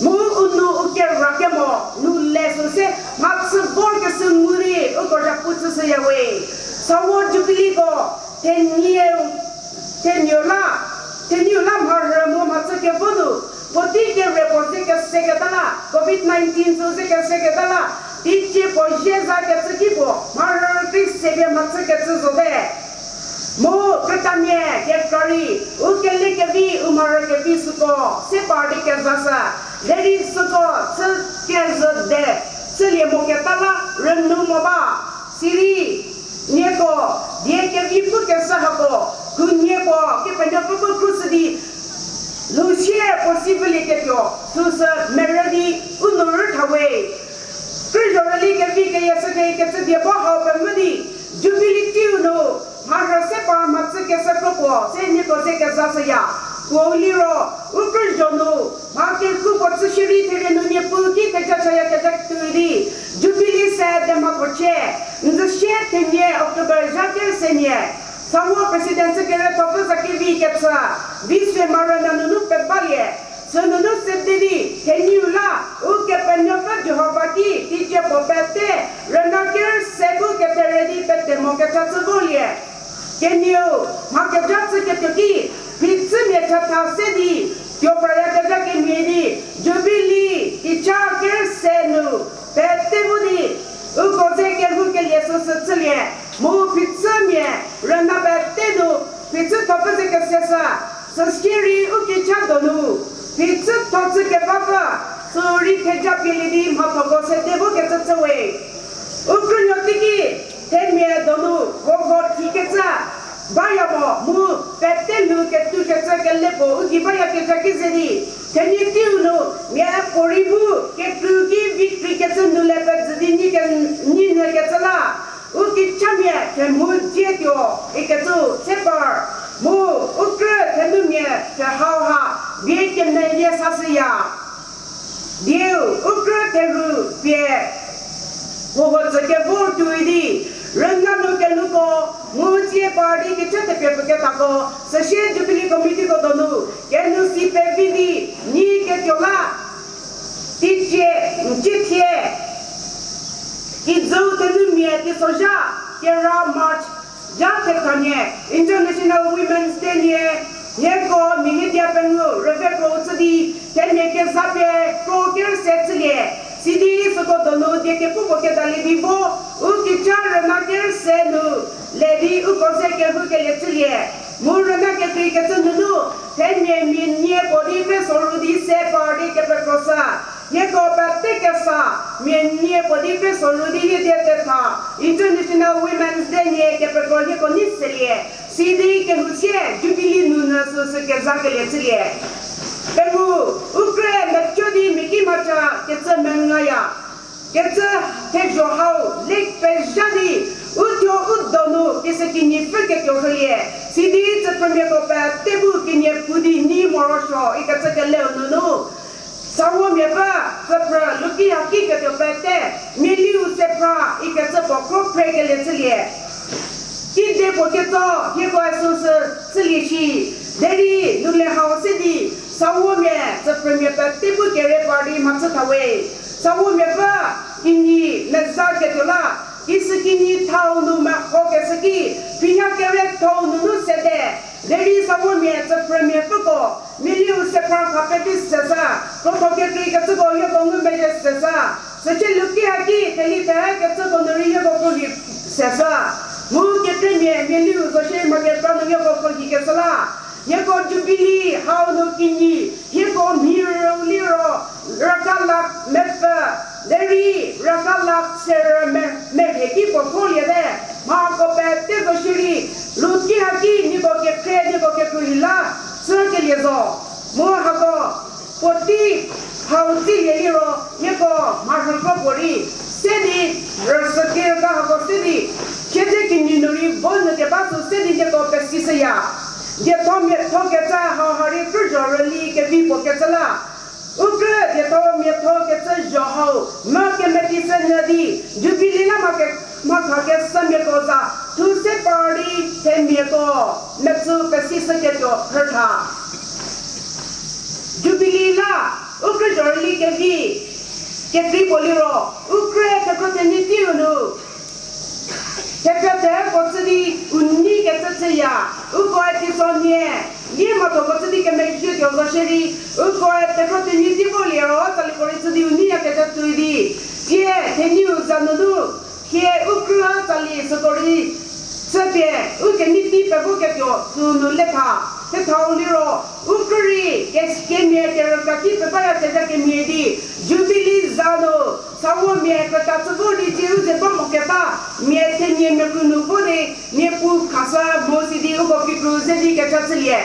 mu u nu u kera kemo nu le sü se mhachü vorkeshü ngu di uko zhapu chüshüya we. Sawo Jubileeko thenie, thenieu la, thenieu la mharhü mu mhachü kevo nu, puotei kere puo ze keseketa la, covid nineteen sü ze keseketa la, teicie puo zie za kecü ki puo mharhü kri se pie mhachü kecü zote. Mu krütamia kekra rei, u kele kevi u mharhü kevi süko se par di kezashü, derei süko chü kezhü de, chülie moketa la rünyü mo ba, sirei, nieko, die kevi pukeshü hako, khunhie puo Kepenuopfü bu khrushü di, lhousie puo si vülieketuo süsü merü di u nu rütha we. Krü zhorüli kevi keyie sükecü die bo hau pemvü di, Jubilee teiu nu mharhü se par mhachü keshü kro puo se nieko ze kezashüya. Puou liro, u krü zho nu mha kekhu puo chü shierei therie nu Niepuu ki theja chaya keja tuoi di, Jubilee se de mhathochie, n zü sie thenie October zha ker se nie, Sawo President chü kerietho pfü za kevi kechü, vi se mharhü nunu pebalie, sünunu sede di, theniu la, Ukepenuopfü Jihova ki teicie puo pete, rüna ker se bu ketere di pete mo kecha chü volie. Kenieu, mha keja chüketuo ki, phichümia chatha se di, tuo prayakezha kemhie di, Jubilee, teicha ker se nu, pete bu di, uko ze kehoukelie süsü chülie, mu phichümia, rüna pete nu, phichü thopfü ze keseshü, Süsie rei u kicha donu, phichü thachü kebapfü, sü rei theja pielie di mhathoko sede vokecü chü we. U krünuo teiki, themia donu, vovo thikecü, baya mo mu, pete nu ketukecü kelepuo u gei bayakezha ki ze di, thenyi teiu nu, mia puorei bu, kekru ki victory kecü nu le pezü di nyi ke, nyi nyü kecü la, u kichamia themhou dzietuo ikecü se par, mu u krü thenumia thehau ha bie kemelie sashüya. Dieu u krü theru pie puo tsü kevor tuoi di, rüna nu kelhouko, mu tsie par di kechü thepie pfükethako, süsie Jubilee Committeeko donu, kenou si pevi di, nyi ketuo la, teicie, n cithie, kijüu thenumia teisozha, kera March, zha thethanie, International Women's Day nie, hieko mia hiedia pengou rüvekro chü di, themia kezapie kro kerüse chülie, sidi süko donu die kepupuo kedalie di vo, u kicha rüna kerüse nu, le di uko ze kehoukelie chülie, mu rüna kekrei kecü nunu, themia mia nie puo di kre soru di se par di kepekroshü. Hieko pete kesa, mia nie puo di kre soru di hiedia tetha, International Women's Day nie kepekro hieko nei selie, sidi kehousie Jubilee nunu süsü kezakelie chülie. Pengou, u krü meco di mia ki mhaca kecü mengaya. Kecü thezho hau le pezha di, u thuo u donu kishükinyi pfü ketuo rhülie, sidi tsüphrümiako pete bu kenie pu di nyi morosuo ikecü keleu nunu, Sawomiapfü, tsüphrü Luki haki ketuo pete, Mialiu sephra ikecü puo kro phrekelie chülie. Kide puo ketso, hieko süsü chülie shi, derei nu le hau se di, Sawomia, tsüphrümia pete bu kere par di mhachü tha we. Sawomiapfü, kinyi meza ketuo la, kishükinyi thau nu mehokeshü ki, phiha kere thau nunu sede, derei Sawomia tsüphrümiapfüko, Mialiu sephra kha pevi sesa, krotho kekrei kecüko hieko ngumezhie sesa, sücie Luki haki theli the kecüko nu rei hieko krohi sesa, mu kekremia Mialiu zo shie mha kekra nu hieko krohi kesa la, hieko Jubilee hau nu kinyi, hieko mhi rüu liro, raka lakh mepfü, derei raka lakh serü me, merhie ki puo tholiete, mhako pete zo shierei, Luki haki nieko kekhrie, nieko kekruhi la, chükelie zo. Mu hako, puotei hau tsilie liro, nieko mharhükro puorei, se di, rüsü kerüka hako se di, chiedze kinyi nu rei vo nyü keba sü se di nieko pesishüya. Dietho miatho kecü hau ha rei krüzho rüli kevi puo kecü la, u krü dietho miatho kecü zho hau, mha kemeti se nyü di, Jubilee la mha ke, mha kha kesümiako za, thu se par di themiako, metsü pesishüketuo rütha. Jubilee la, u krüzho rüli kevi, kekrei puo liro, u krü thekro thenyi teiu nu, thepfhe theko chü di, u nei kecü chüya, ukoe teisonhie, nie mhathoko chü di kemezhietuo zo shierei, ukoe thekro thenyi tei vo liro, tsaliko rei chü di u neiya kecü tuoi di, tie, thenyiu za nunu, thie u krü tsali süko rei, chüpie, u kenei tei pevoketuo, sünu le tha, thethau liro, u krü rei, ke, kemia kerükra ki pebaya kezha kemhie di, Jubilee za nu, Sawomia krüta chü vo di cie u ze ba mo keba, mia thenie mekru nu vo di, mia pu khasa mo si di uko kikru ze di kecha chülie.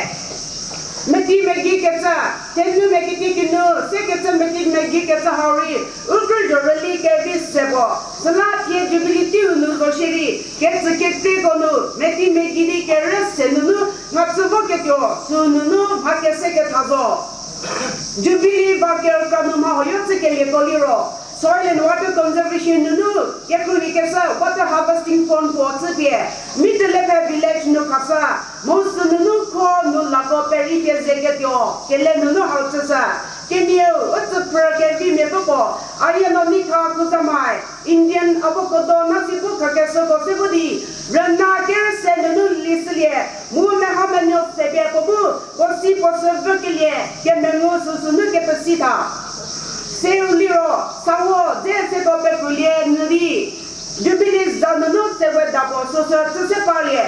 Meti megi kecü, thenumia kiti kinu, se kecü meti megi kecü hau rei, u krüzho rüli kevi se puo, süla thie Jubilee teiu nu zo shierei, kecü kekreiko nu, meti megi di kerü se nunu, mhachü voketuo, sünunu, mha kese ketha zo. Jubilee va kerükra nu mha huoyo chükelieko liro, Soil and Water Conservation nunu, kekruhi kesa Water Harvesting Pond puo chüpie, Middle Level Village nu khasa, mu sünunu kho nu lako peri pie ze ketuo, kele nunu hau chüsa. Kenieu, u tsüphrü kevimia puo, Ayeno Nikha Kuzamai, Indian avocado nasi bu khakeshüko se vo di, rüna kerüse nunu lishülie, mu mehamenuo sepie puo bu, puo si puo sü vükelie, kemengu süsü nu kepesi tha. Seu liro, sawo dze seko pekrulie nyü di, Jubilee za nunu sewe da puo süsü chü se parlie.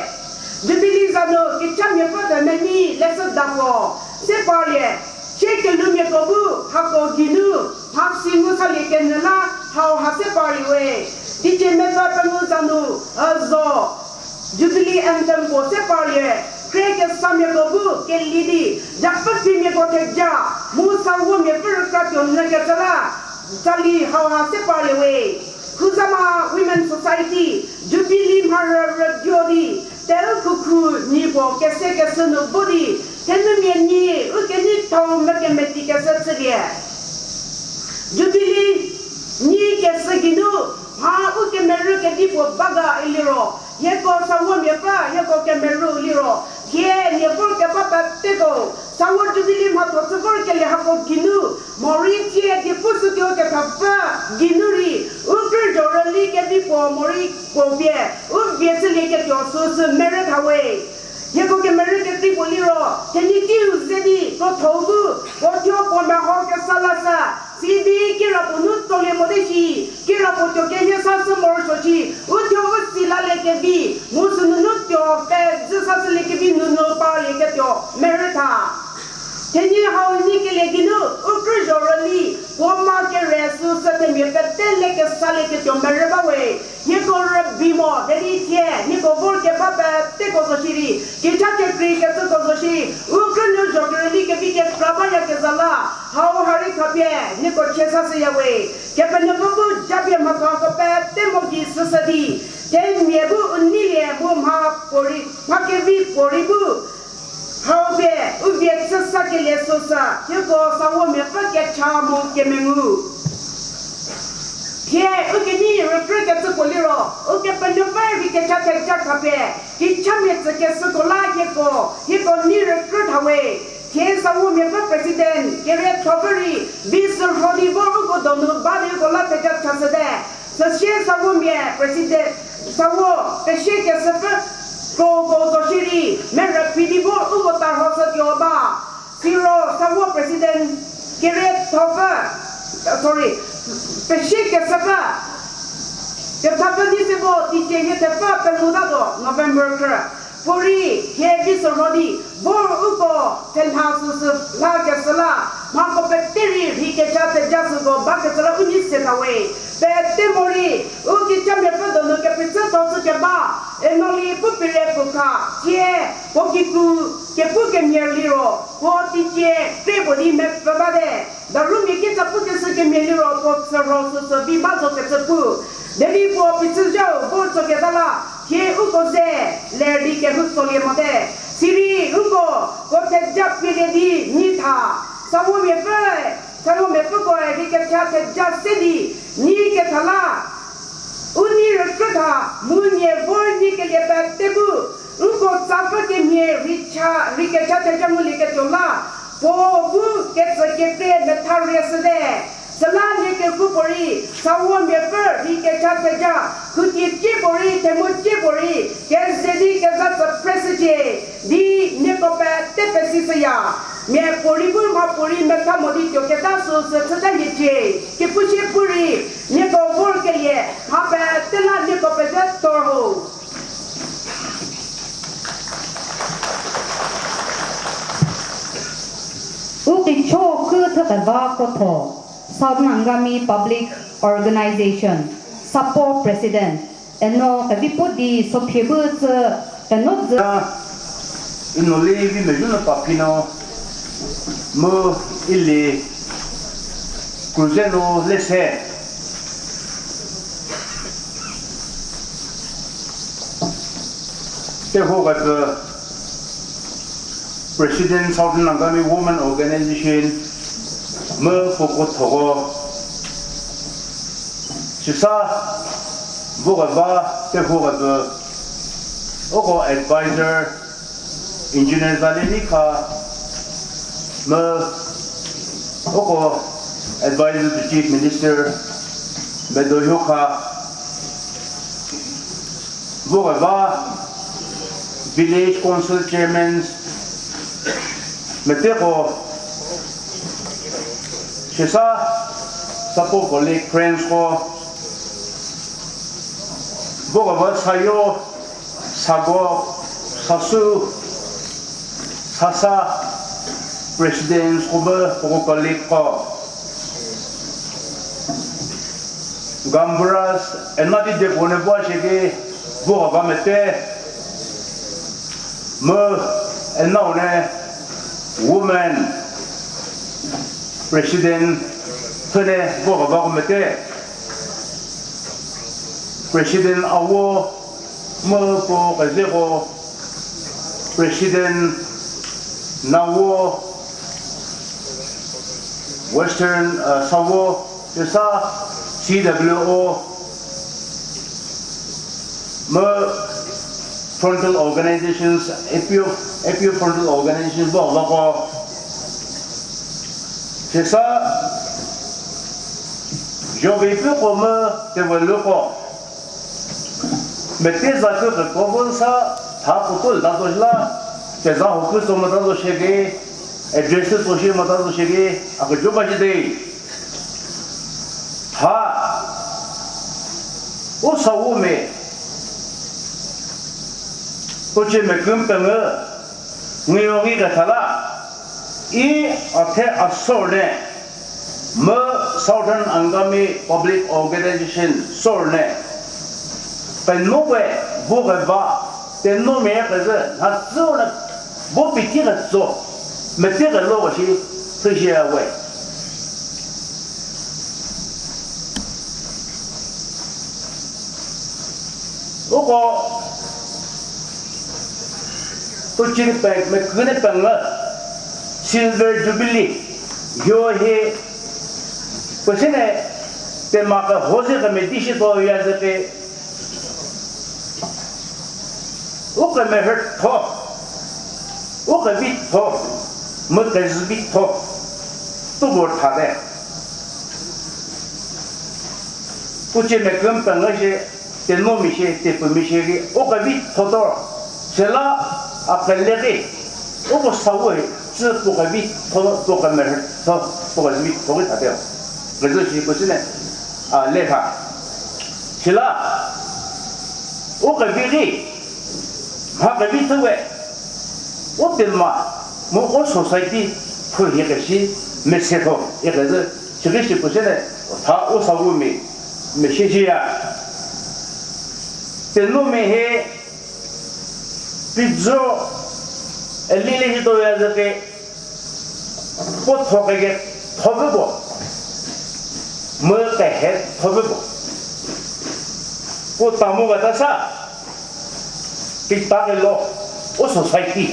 Jubilee za nu kechamiapfü thenenei leshüda puo se parlie, sie kelumiako bu hako geinu mhasi ngu salie kenyü la hau ha se parlie we. Teicie mepfü pengou za nu, a zo, Jubilee anthem puo se parlie, khrie kesamiako bu keli di, japfü phimiako theja, mu SAWO miapfü rükra tuo nyü kecü la, tsali hau ha se parlie we. Khuzama Women Society, Jubilee mharü rüduo di, teu khukhu nyi puo kese keshü nu vo di, thenumia nyi u kenei thau mekemeti keshü chülie. Jubilee nyi keshü geinu, mha u kemerü kedipuo ba ga iliro, hieko SAWO miapfü, hieko kemerü liro, thie nie vor keba peteko, SAWO Jubilee mhatho chü vorkelie hako geinu, morei thie diepushütuo kethapfü geinu rei, u krü zho rüli kevi puo morei puo pie, u vie chülieketuo süsü merü tha we. Hieko kemerü kedipuo liro, thenyi teiu ze di, krotho-u bu, puo thuo puo meho kesa lashü, sidi kirapuo nu tsolie mote shi, kirapuo tuo kehie sa shü morosuo shi, u thuo u si laliekevi, mu sünunu tuo pezü sa shüliekevi nunu parlieketuo merü tha. Thenyi hau nyi kelie geinu, u krü zho rüli, puo ma kere süsü themia pete le kesalieketuo merü ba we. Nieko rübei mo derei thie nieko vor keba peteko zo shierei, kecha kekrei kecüko zo shierei, u krünuo zho kerüli kevi kekra bayakezha la, hau ha rei khapie nieko chie sashüya we. Kepenuopfü bu japie mhathoko pete mo gei süsü di, themia bu u neilie mu mha puorei, mha kevi puorei bu hau pie u vie chü sakelie süsü, hieko SAWO miapfü kecha mu kemengu. Thie u kenei rükrü kecüko liro, Ukepenuopfü rei kecha theja khapie, kechamia tsükeshüko la hieko, hieko nei rükrü tha we. Thie SAWO miapfü President kerietho pfü rei, vi sürho di vor uko donu ba di uko la theja chashüte. Süsie SAWO mia President, SAWO pesiekeshüpfü kroko zo shierei, merü phi di vor uko tarhoshütuo ba. Siro SAWO President kerietho pfü, sorry, pesiekeshüpfü, kethapfü di se vo teicie hie thepfü pengou tatuo November khrü. Puorei hie vi sürho di, vor uko thenha süsü lakeshü la, mhako pete rei rhi kecha theja süko bakecü la u nei se tha we. Pete morei, u kechamiapfü donu kepecü tho chü keba, Enoli Puperie Pukha, thie, puo kikru, kepu kemhie liro, puo teicie, kre puo di mepfü bate. Darumia kecha pukeshü kemhie liro puo sürho süsü vi ba zo kecü pu. Derei puo phichüzhau bu tsoketa la, thie uko ze, ler di kehou tsolie mote. Sirei uko, puo theja pielie di nyi tha. SAWO miapfü, SAWO miapfükoe rhi kecha theja se di, nyi ketha la, u nei rükrü tha, mu nie vor nyi kelie pete bu, uko tsapfü kemhie rhi cha, rhi kecha theja ngulieketuo la, puo bu ketsü kekre metha rie shüte. Süla nie kehoupuorei, SAWO miapfü rhi kecha theja, khutie tiepuorei, themu tiepuorei, keze di keza tsü phreshücie, di nieko pete pesishüya. Mia puorei bu mha puorei metha mo di tuoketa süsü chüta hiecie, kepushie puorei, nieko vorkelie, mha pete la nieko peze tor ho. U kicho khü thükeba krotho, Southern Angami Public Organization, SAPO President, eno kevi pu di sophie bu tsü, eno dzü. Inoli vi mezhü nu paphi no, mu ili kruze nu lese. Teho kecü President Southern Angami Women Organization, mu puo krotho ko, sisa, vo keba, teho kecü, uko advisor, Engineer Zaleni kha, mu uko advisor to Chief Minister, Medo Hyo kha, vo keba village council chairman, meteko, sisa, SAPO colleague friends ko, vo keba sayo, sako, Sasu, Sasa, President ko mu puo colleague ko. Gamburas, ena di depuo ne vo shie ki, vo ba mete. Mu, ena ne, woman, President, thene vo ba ko mete. President Awo, mu puo kezeko, President Nawo, Western, uh, Sawo, Esa, C W O, mu frontal organizations, A P O, A P O frontal organizations bo loko. Sesa, Jovi peko mu tewe luko. Mete za kekro vo sa tha puo tuo leta zo shie la, teza ho pu tso mota zo shie ki, address tso shie mota zo shie ki, a kejo ba shie de. Tha, u Sawo mia, u cie meküm pengü, ngiyo ngi ketha la, i athe a sor ne, mu Southern Angami Public Organization sor ne, penuoe vo keba, tenuomia kezhü, nha tsü ne, vo piti ketso, mete kelo ko shi, thüshie we. Uko, u cie pe, meküne pengü, Silver Jubilee, hio hi, puo sine, tema keho ze kemedi shi tuoya ze pie, u kemerütho, u kevitho, mu kezhüvitho, tuo vor thate. U cie meküm pengü shie, tenuomia shie, tepfumia shie ki, u kevitho tuo, süla a kele ki, uko Sawo hi, tsü puo kevitho, puo kemerütho, puo kezhüvitho ki thate. Kezhü shi puo sine, a, le tha. Süla, u kevi ki, mha kevitho we, u tema, mu u society, khruohi keshi, mesetho, ikezhü, süki shi puo sine, tha u Sawo mia, mesieshüya. Tenuomia hi, pizzo, elili hi tuoya ze pie, puo tho keketho pfü puo, mu kehe tho pfü puo, puo ta mu keta sa, pita kelo, u society,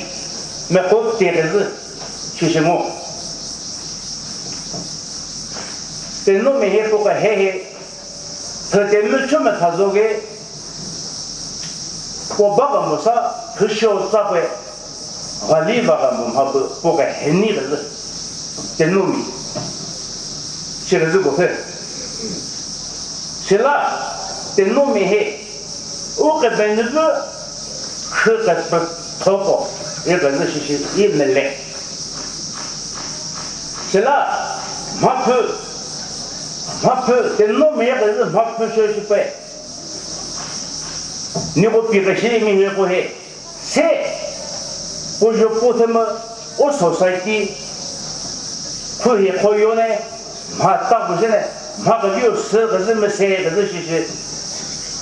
meko tie kezhü, sishü mo. Tenuomia hi puo kehe hi, thüte mu chü metha zo ki, puo ba kemo sa, thüshü tsa pie, ghali va kemo mha pie, puo kehe nyi kezhü, tenuomia. Sikezhü puo pfü. Süla, tenuomia hi, u kepenuopfü, khü kepethoko, ikezhü shishi, i mele. Süla, mhapfü, mhapfü, tenuomia kezhü mhapfü shü shi pie. Nieko pie keshi mia hieko hi. Se, puo zho puo themü, u society, khruohi khoyo ne, mha ta puo se ne, mha keviu sü kezhü mese kezhü shishi,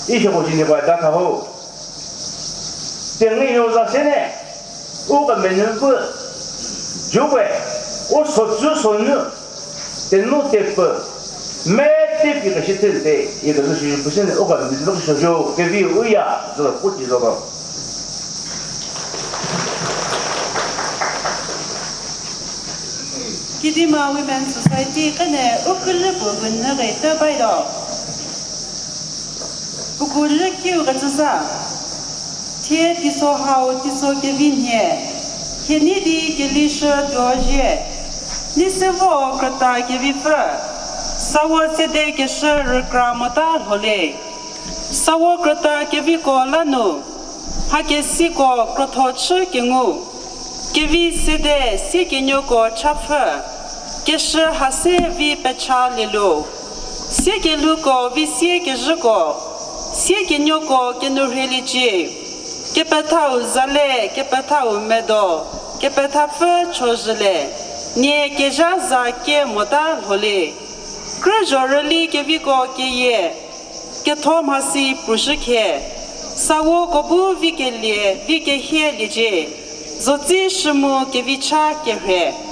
i shüko shi nieko ta tha ho. Tengiyo za se ne, u kemenuopfü, jupie, u sotsü sonu, tenu tepfü, mete pie keshi thute, ikezhü shi puo se ne, u kemenuopfü kesuo zo, kevi u ya, zo puo ti zo ba. Kidima Women Society kene u külü puo gü nyü kete baito. Puo gü lü kiu kecü sa. Thie teiso hau teiso kevi nhie. Thie nei di kelishü tuo zhie. Nei se vo krüta kevipfü. Sawo sede keshü rükra mota lhole. Sawo krüta keviko la nu. Mhakesiko krotho chü kengu. Kevi sede siekenuoko chapfü, keshü ha se vi pecha lielu, siekelhouko vi sie kezhüko, siekenuoko kenou rheliecie. Kepethau zale, kepethau medo, kepethapfü chozhüle, nie kezha za kie mota lhole. Krüzho rüli keviko keyie, ketho mhasi pushükhe, sawoko bu vikelie, vikehie liecie, zotsi shümu kevicha kerhe.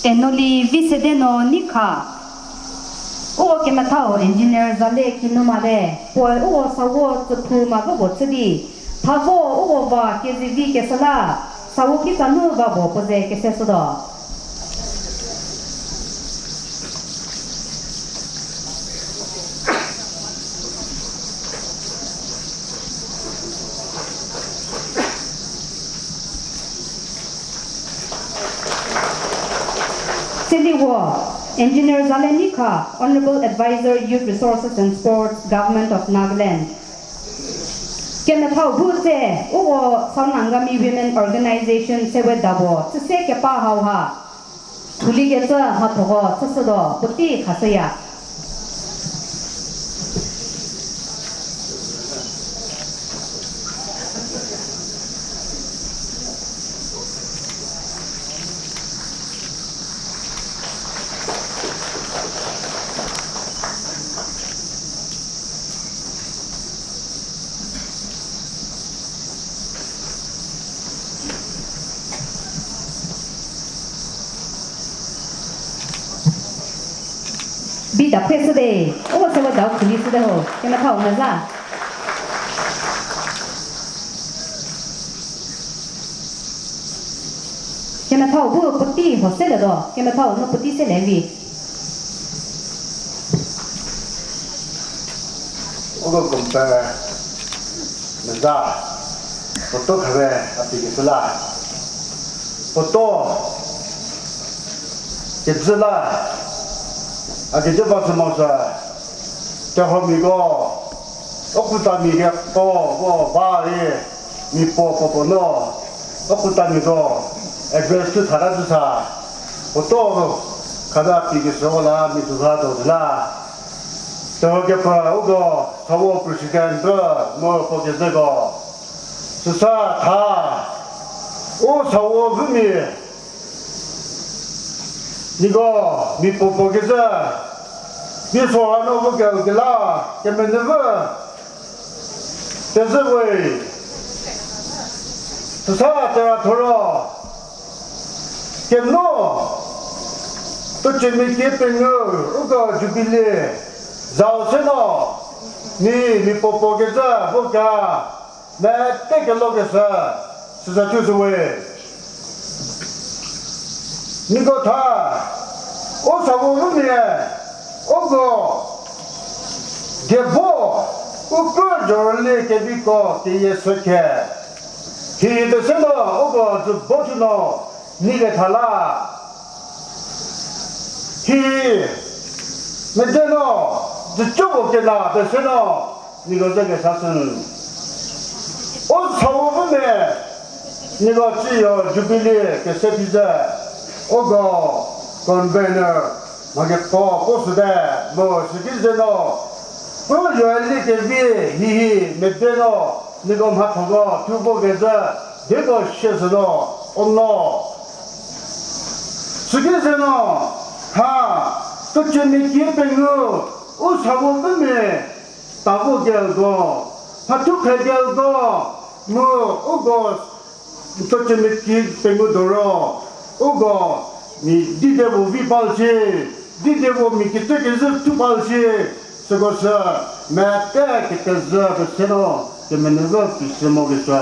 Enoli vi sede no nikha. Uko kemethau engineer Zale Kinumale, puoe uko sawo tsüphu ma vübo chü di, thavo uko va kezivi kesala, sawo kitsa nu vabo puo ze kese shütuo. Seliwo, Engineer Zale Nikha, Honourable Advisor, Youth Resources and Sports, Government of Nagaland. Kemethau bu tse, uko Southern Angami Women Organization sewe dabo, tsüse kepa hauha. Thulikecü mhathoko chüshütuo puotei khashüya. Bi da phre shüde, o sewa dau khuli shüde ho, kemethau meza. Kemethau bu puotei ho seletuo, kemethau nu puotei sele vi. Uko kempe meza, puoto khawe a pie keshü la. Puoto kejü la, a kejü ba sü mo sü, kehomiako, o kutamia keko, ko ba rei, mia puo puo puo no, o kutamia ko, address thu thata zü sa, puoto khawe a pie keshüko la, mia duha do la. Teho kepra uko, sawo president, mo puo kezeko. Süsa tha, u sawo vümia, niko, mia puo puo kezü, mia so hanu vo ke kela, kemenevü, kezü we, süsa tera thoro, keno, tucemi ki pengou, uko jubilee, zau se no, ni, mia puo puo kezü, vo ka, mete kelo keshü, süsa thu sü we. Niko tha, u sawo vümia, uko, diebo, u krü jorülie keviko keyie sükhe. Hi pesü no, uko dzü bo thu no, ni ketha la. Hi, mede no, dzü co bo kena pesü no, niko ze kesa sü. U sawo vümia, niko tsiyo jubilee kese phi ze, uko convener, mha keko puo süte, mo süki ze no, u yoeli kevi hihi mede no, niko mhathoko thu vo kezü, dieko shie sü no, o no. Süki ze no, ha, tucemi ki pengou, u sawo vümia, tavo kelko, mhathu khe kelko, mu uko, tucemi ki pengou doro, uko, mi dide vo vi palshie, dide vo mi kete kezü thu palshie, süko sü, mete ketezü pesü no, kemenevü pie sü mo keshü.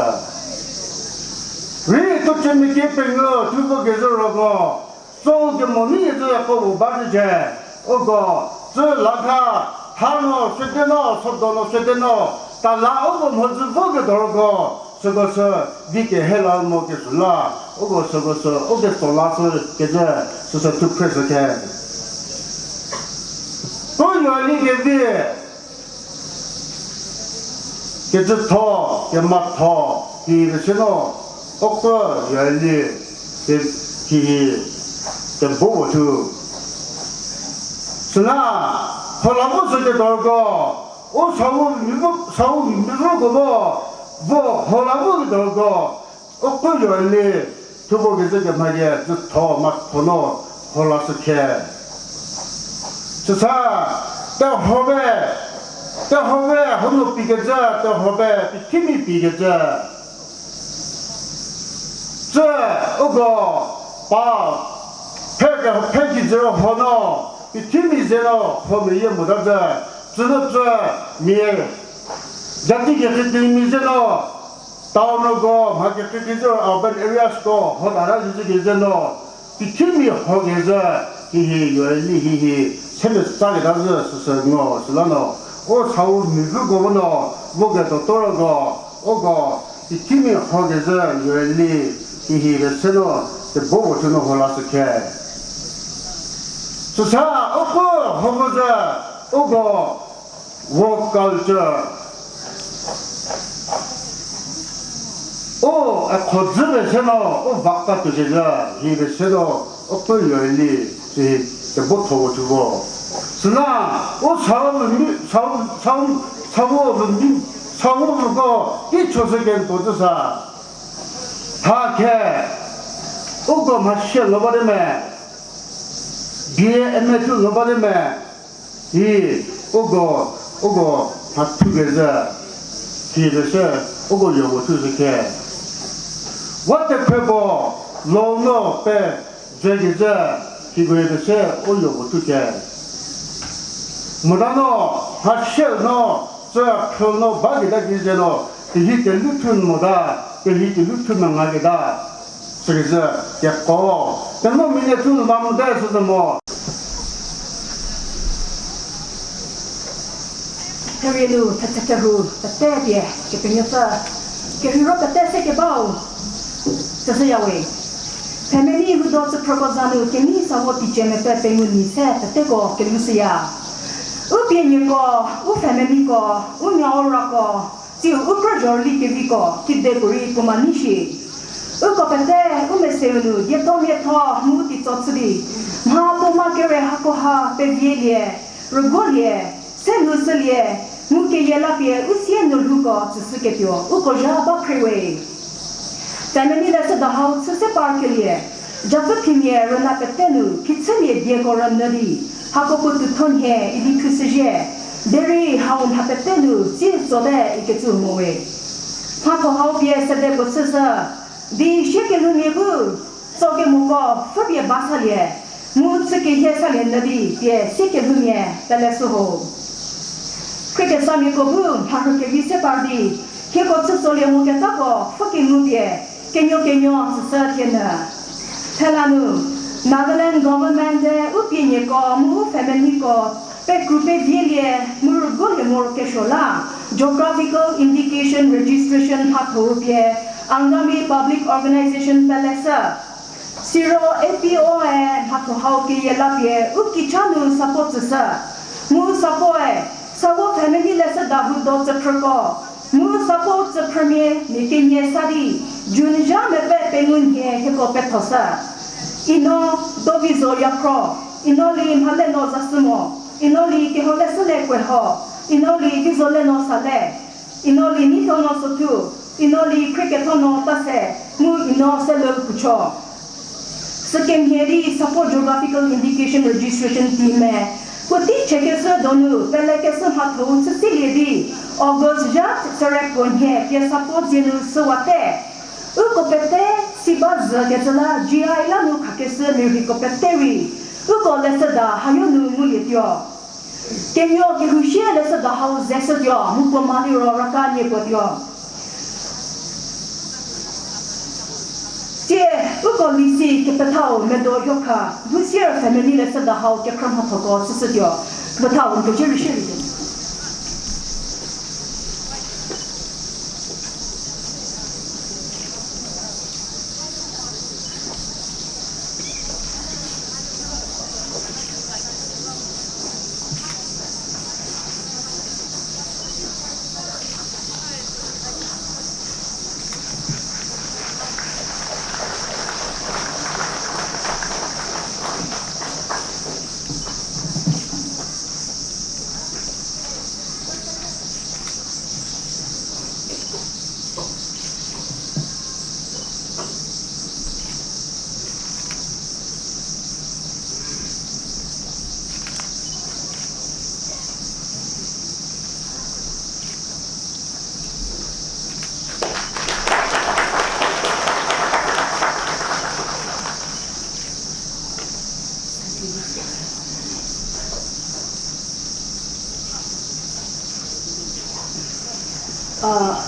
Rei tucemi ki pengou thu vo kezü roko, Saul kemo ni zü ko bu ba zhie, uko, zü lakha, tha no, süte no, sodo no, süte no, ta la uko mhodzü vo kedoroko, süko sü, vi kehe la mo kesü la, uko süko sü, uko tso la sü keze, süsü thu phre sü khe. Ko yoeli kevi, kecütho, kematho, ki pesü no, uko yoeli, ke, ki, kebo vo thu. Süla, hola vo sü kedoroko, u sawu mivu, sawu mivu ko vo, vo hola vo kedoroko, uko yoeli, thu vo kezü kemhie, zütho matho no, hola sü khe. Süsa, tehoe, tehoe, hanu pie kezü, tehoe, pie thimi pie kezü. Tsü, uko, pa, phe Phe kijü ho no, pithimi ze no, ho meyie mota zü, tsünu tsü, mia, jati kekreikreimia ze no, town ko, mha kekreikreizü urban areas ko, ho tara zhüzhü kezü no, pithimi ho kezü, hihi, yoeli hihi, seme tsa keta zü, süsü ngo, süla no, o sau mivü ko no, vo ketuo toro ko, uko, pithimi ho kezü, yoeli, hihi, rese no, tebo puo chü no ho la sü khe. Süsa, uko, ho kezü, uko, Work culture. O, e kho dzü ve se no, o vaka tuo se zü, hi ve se no, o pü yoeli, si hi, tebo tho vo thu vo. Süla, o sau, sau, sau, sau, sau ko, ki cho se ken to zü sa. Ha khe, uko mha shie lo ba de me, B A M A thu lo ba de me, Hi, uko, uko, mha thu kezü, hi kezü, uko yopuo thu zü khe. Wa tekhre puo, lo no pe, ze kezü, hi kezü, u yopuo thu khe. Mota no, mha shie no, tsü khro no, ba keta kezü no, tehi teluthu mota, tehi teluthu menga keta. Sükezü, keko, keno mine thu nu ba mote süzü mo. Therienu, thetse kerhu, pete pie, Kepenuopfü, kerheiro pete se kebau, tsüshüyawe. Family hudo tsüphrüko za nu kenei sa vo teicie mepfü pengou nyi se peteko kelhoushüya. U pie nieko, u familyko, u nuo u rako, tsiu u krü zhorüli keviko, kide puorei puo ma nei shi. Uko pete, u meseu nu, dietho miatho, mu u teitso chü di. Mha puo ma kere hakoha, pevielie, rüguolie, se nu shülie, mu keyie la pie, u sie nu lhouko, tsüshüketuo, uko zha ba phrewe. Family leshüda hau chü se parkelie, japfü phimia rüna pete nu, phichümia dieko rünyü di, hako puo tutho nhie idi thushüzhie, derei hau mha pete nu tsie tsote ikecü mowe. Mhatho hau pie sede puo chüshü, di sie kelhoumia bu, tso kemoko pfhüpie ba salie, mu chü kehie salie nyü di pie sie kelhoumia peleshü ho. Khriesamiako bu mharhü kevi se par di, hieko chütsolie moketako pfhü kengu pie, kenuo kenuo süsü thienyü. Thela nu, Nagaland government-e u pie nieko mu u familyko, pekru pevielie, mu rüguolie morokesuo la, Geographical Indication Registration mhatho-u pie, Angami Public Organization peleshü. Siro A P O-e mhatho hau keyie la pie, u kicha nu support tsüshü. Mu support-e, sa vo family leshüda hudo tsüphrüko, mu support tsüphrümia mia kenie sa di, June zha mepfü pengou nhie hieko pethoshü. Ino, Dovizo Yakhro, Inoli Mhaleno Zasümo, Inoli Keholeshüle Kueho, Inoli Vizoleno Sale, Inoli Neithono Sothu, Inoli Khriekethono Tase, mu Ino Selou Pucho. Sükemhie di Support Geographical Indication Registration Team-e puotei chükeshü donu pelekeshü mhatho-u chüsilie di August zha sere puo nhie pie support dzie nu shüwate. Uko pete si ba zhükecü la G I la nu khakeshü mirhiko pete rei uko leshüda hayo nu ngulietuo. Kenuo kehoushie leshüda hau zeshütuo, mu puo ma liro raka nie puotuo. Tie, uko lisi kepethau medo hiokha, Vusier family leshüda hau kekhrü mhathoko chüshütuo, kepethau n kecü rei shierei.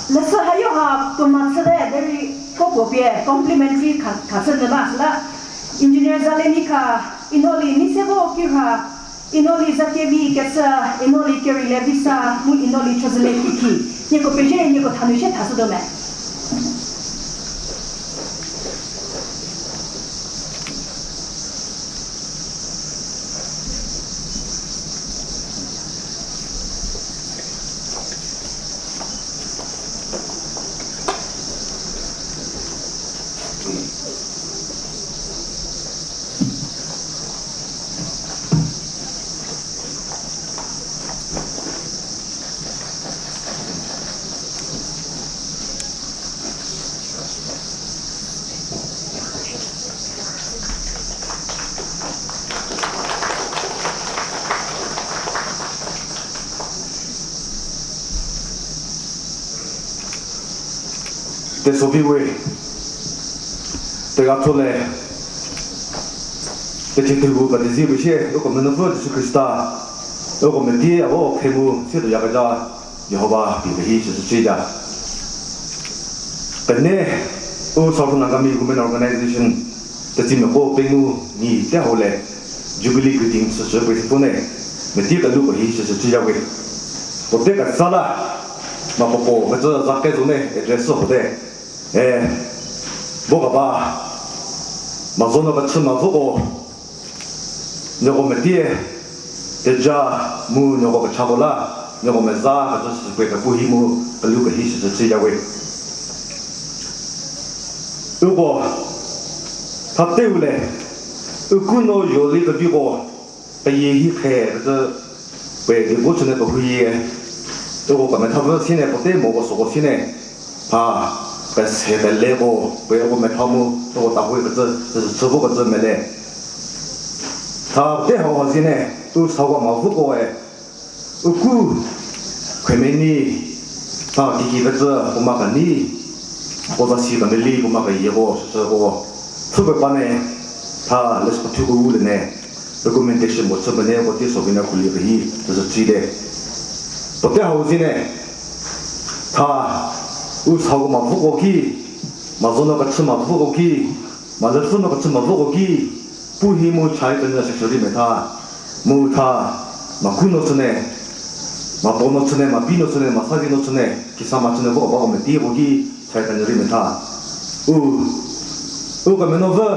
Leshü hayo ha puo ma chüte, derei ko puo pie complimentary kha, kha chü nyü ba süla. Engineer Zaleni kha, Inoli ni se vo ki ha, Inoli Zakevi kecü, Inoli Kerilie Visa, mu Inoli Chozüle Kiki. Nieko pezie, nieko thanu shie thashütuo me. Tesovi we, tegatho le, tecü tehu ba dizi bu shie, uko Menopfü Jisu Khrista, uko medie a vo khe mu sietuoyakezha, Jihova pie kehi shüshücüya. Kene, u Southern Angami Women Organization, tetsimiako pengou nyi te hau le, Jubilee greeting shüshü pesi pone, medie keluko hi shüshücüya we. Puotei kesa la, ma puo puo kecü za kezo ne address shü hote. E, vo keba, ma zo no kechü ma voko, nieko medie, teja mu nieko kechako la, nieko meza kecü shüpie kepu hi mu, kelu kehi shüshücüya we. Uko, thateule, uku no yoli keviko, peyie hi khe kecü, pe di bu chüne kehou yie, uko kemetha vü sine puotei moko süko sine, tha, pese peleko, pe uko metha mu, uko tahui kecü, chü vo kecü mele. Tha te hau ha zine, u sawa ma vukoe, uku, khemeni, tha kiki kecü, puo ma keni, puo za si kemeli, puo ma keyieko, shüshüko, pfhüpie bane, tha leshü pethu kewu lene, recommendation puo chü bene, puo tieso bine kulie kehi, shüshücüte. Puotei hau zine, tha, u sawa ma vuko ki, ma zo no kechü ma vuko ki, ma lüpfü no kechü ma vuko ki, pu hi mu chai kenyü shüshü rei metha, mu tha, ma ku no chüne, ma puo no chüne, ma bi no chüne, ma sazi no chüne, kisa ma chüne vo bako metieko ki, chai kenyü rei metha. U, u kemeno vü,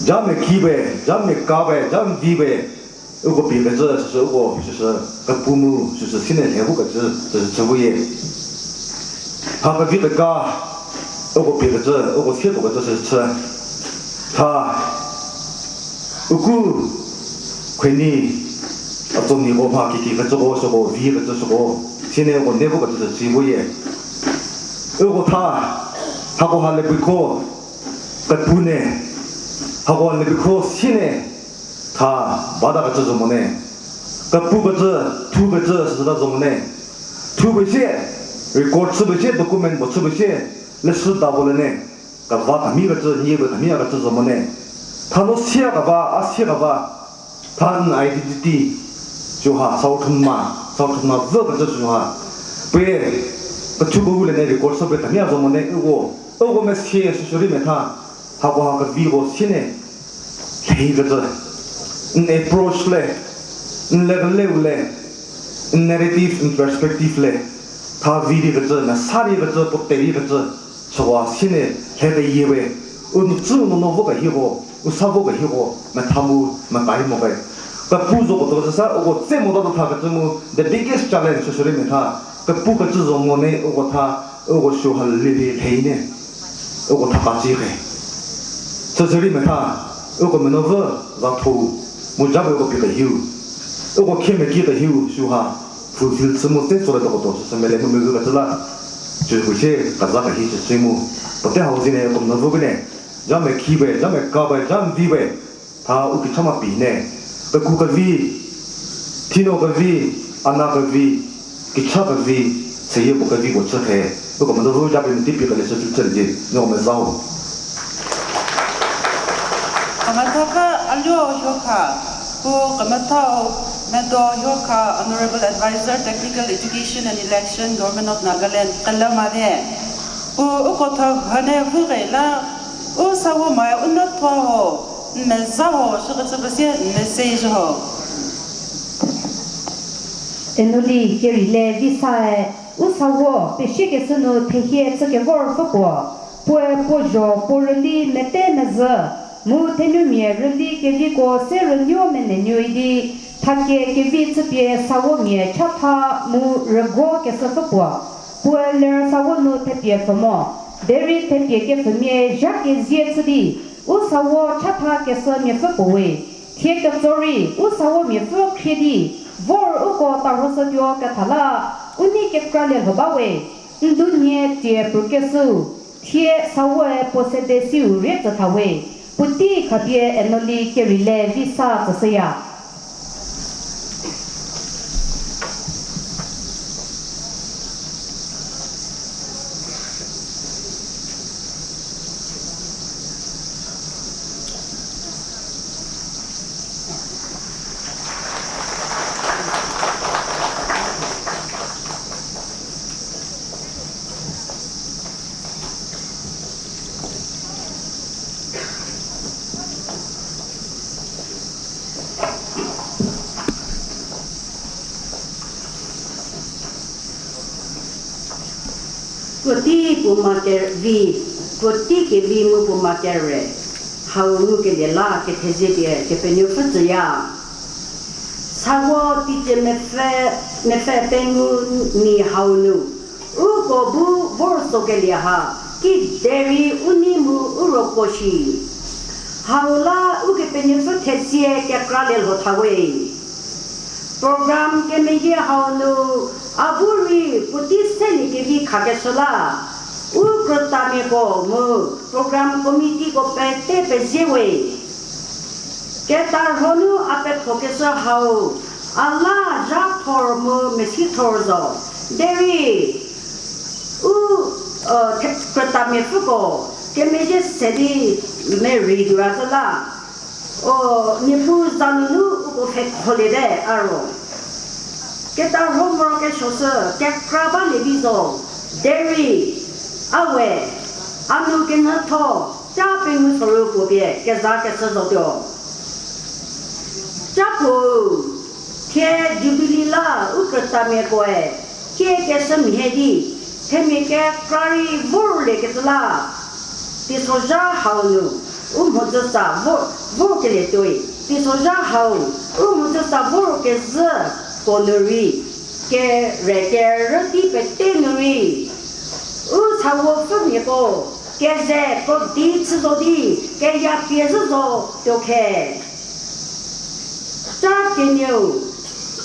ja mekhibe, ja mekabe, ja mvibe, uko pie kecü, süsü uko, süsü kepu mu, süsü sine lhe bu kecü, süsü chü bu ye. Ha kevi keka, uko pie kecü, uko sie tuo kecü süsü chü. Tha, uku, kheni, a tso niko mha kiki kecüko, süko, vi kecü süko, sine uko ne bu kecü süsü chü bu ye. Uko tha, hako ha lepuko, kepu ne, hako ha lepuko sine, tha, bata kecü zo mo ne. Kepu kecü, thu kecü, süsüta zo mo ne. Thu pesie, record chü pesie, document puo chü pesie, leshü da bo le ne. Keva kemia kecü, nie pe kemia kecü zo mo ne. Tha no sia keva, a sia keva. Tha n identity, süha, Southern ma, Southern ma vü kecü süha. Pe, pethu bu le ne record chü pe kemia zo mo ne, uko, uko mesie süsü rei metha. Hako ha keviko sine, lhei kecü, n approach le, n level le u le, n narrative, n perspective le, tha vi di kecü, mesa di kecü, puotei di kecü, süwa sine, lhe keyie we, u nu tsü u nu no vo kehiko, u sa vo kehiko, metha mu, meka hi mo ke. Kepu zo ko to kecü sa, uko tse mo ta tha kecü mu, the biggest challenge süsü rei metha, kepu kecü zo mo ne, uko tha, uko süha lili lhei ne. Uko thaka chü khe. Süsü rei metha, uko meno vü, za tho, mu ja bu uko pie kehiu. Uko khie meki kehiu, süha, fulfill chü mu tse tso le toko to, süsü mele mu mevü kecü la. Süsü sie, keza kehi süsü mu. Puotei hau zine, uko meno vü kene. Ja mekhibe, ja mekabe, ja mvibe. Tha u kicha ma pi ne, keku kevi, thino kevi, ana kevi, kicha kevi, seyie puo kevi puo chü khe, uko meno vü ja pie meti pie kele chü chü di, no meza ho. Kemetha ka aluo hio kha, puo kemetha-u Medo Hyoka, Honourable Advisor, Technical Education and Election, Government of Nagaland, kelama te. Pu uko tho hane vugei la, u sawo mae u nü tho ho, n meza ho, shükecü pesie n message ho. Enoli Kerile Visae, u sawo pesiekeshü nu thehie chü kevor pfü puo, puoe puo zho puo rüli mete mezhü, mu thenumia rüli keviko se rünuo menenuo idi, thakie kevi chüpie sawomia chatha mu rüguo keshü pfü puo, puoe ler sawo nu thepie pfü mo, derei thepie kepfümia zha kezie chü di, u sawo chatha keshü miapfü puo we. Thie ketso rei u sawo miapfü khrie di, vor uko tarhoshütuo ketha la, u nei kekra lielho ba we, n dunie tie prükeshüu, thie sawoe puo sede siu rie tsü tha we, puotei khapie Enoli Kerile Visa tsüshüya. Puotei puo ma kevi, puotei kevi mu puo ma kere, hau ngukelie la kethezie pie Kepenuopfü tsüya. Sawo teicie mepfü, mepfü pengou nyi hau nu, uko bu vor sokelie ha, kiderei u nei mu u roko shi. Hau la Ukepenuopfü thezie kekra lielho tha we. Program kemeyie hau nu a bu rei puotei se nie kevi khakeshü la, u krütamiako mu program committeeko pete pezie we. Ketarho nu a pethokeshü hau, a la zha thor mu mesi thor zo, derei u, krütamiapfüko kemezhie se di merei tuoya zhü la, o, Niepuu za nunu uko pfhekholiete a ro. Ketarho morokesuo sü kekra balie vi zo, derei a we, a nu kenyütho, ca pengou soru puo pie kezakeshü zotuo. Ca puo, thie Jubilee la u krütamiakoe, thie keshü mhie di, themia kekra rei vorliekecü la, teisozha hau nu, u mhodzütsa vor, vorkelie tuoi, teisozha hau, u mhodzütsa vorkezhüko nu rei, kere kerü di pete nu rei, u sawo pfümiako, keze krodi chü zo di, keyapie zhü zotuo khe. Ca kenieu,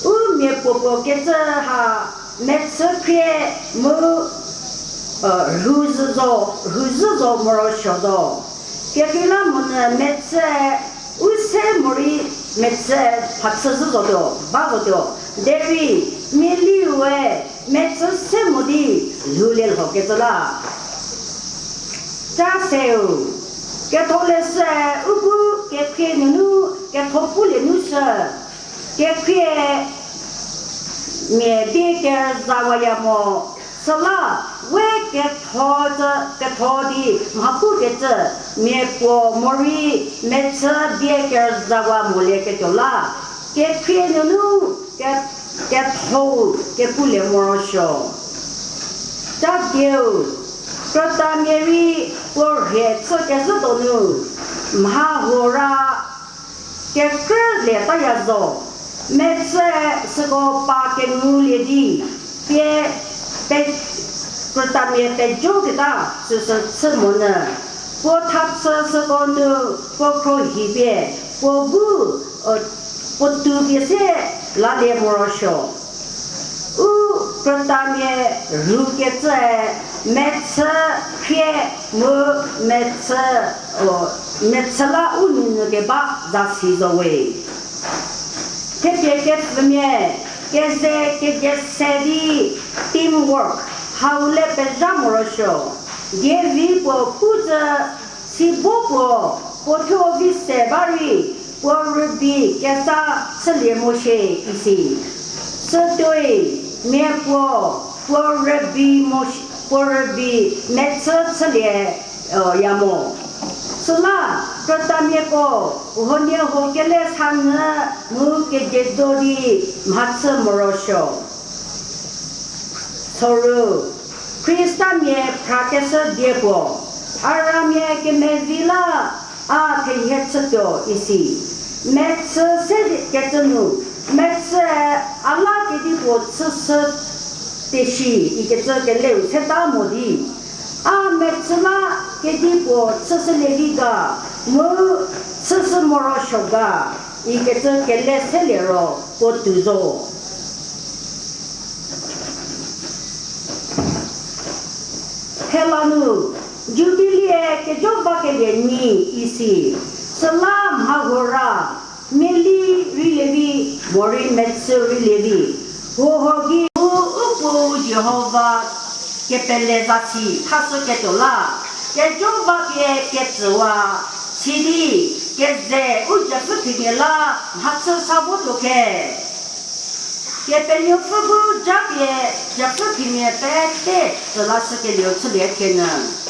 u miapuopuo kecü ha, mechü khrie mu, rhuzhü zo, rhuzhü zo morosuo zo. Kekreilamonyü mechü, u se morei mechü pha chü zhü zotuo, ba zotuo. Derei, mialiue mechü se mo di lhoulielhokecü la. Ca seu, ketholeshüe u bu kekhrie nunu ketho pulie nu sü, kekhrie mia bie kerüzawaya mo, süla we ketho di mha pukecü mia puo morei mechü bie kerüzawa molieketuo la, kekhrie nunu ke, kethou kepulie morosuo. Ca dieu, krütamia rei puo rhie chükezhü donu, mha huo ra kekrülie taya zo, mechü süko pa kengulie di, pie, pe, krütamia pejoketa süsü chü monyü, puo thachü süko nu puo khrohi pie, puo bu, puo tu pie se lalie morosuo. U krütamia rhukecüe mechü khrie mu mechü, mechü la u nunyü keba zasi zo we. Thepie kepfümia keze kejese di team work hau le pezha morosuo. Dievi puo pu zhü, sibo puo, puo thuo vi se ba rei, puo rübei kesa chülie mo shie isi. Sütuoi mia puo, puo rübei mo sh-, puo rübei mechü chülie, ya mo. Süla krütamiako huoniehuo kele sanyü mu kediedo di mhachü morosuo. Soru, Khristamia phrakeshü die puo, a ramia kemevi la a thehie chütuo isi. Mechü sekecü nu, mechüe a la kedipuo chüshü teshi ikecü keleu seta mo di. A mechü la kedipuo chüshülie vi ga, mu chüshü morosuo ga, ikecü kele selie ro puo tuo zo. Thela nu, Jubilee kejo vakelie nyi isi, süla mha huo ra, miali rei lievi, morei mechü rei lievi, huohuo gei u, u Puo Jihova kepele zasi thashüketuo la, kejo va pie ketsüwa, sidi keze u jepfü phimia la mhachü sa votuo khe. Kepenuopfü bu japie jepfü phimia pete tsü lashükelieu chülie khe nyü.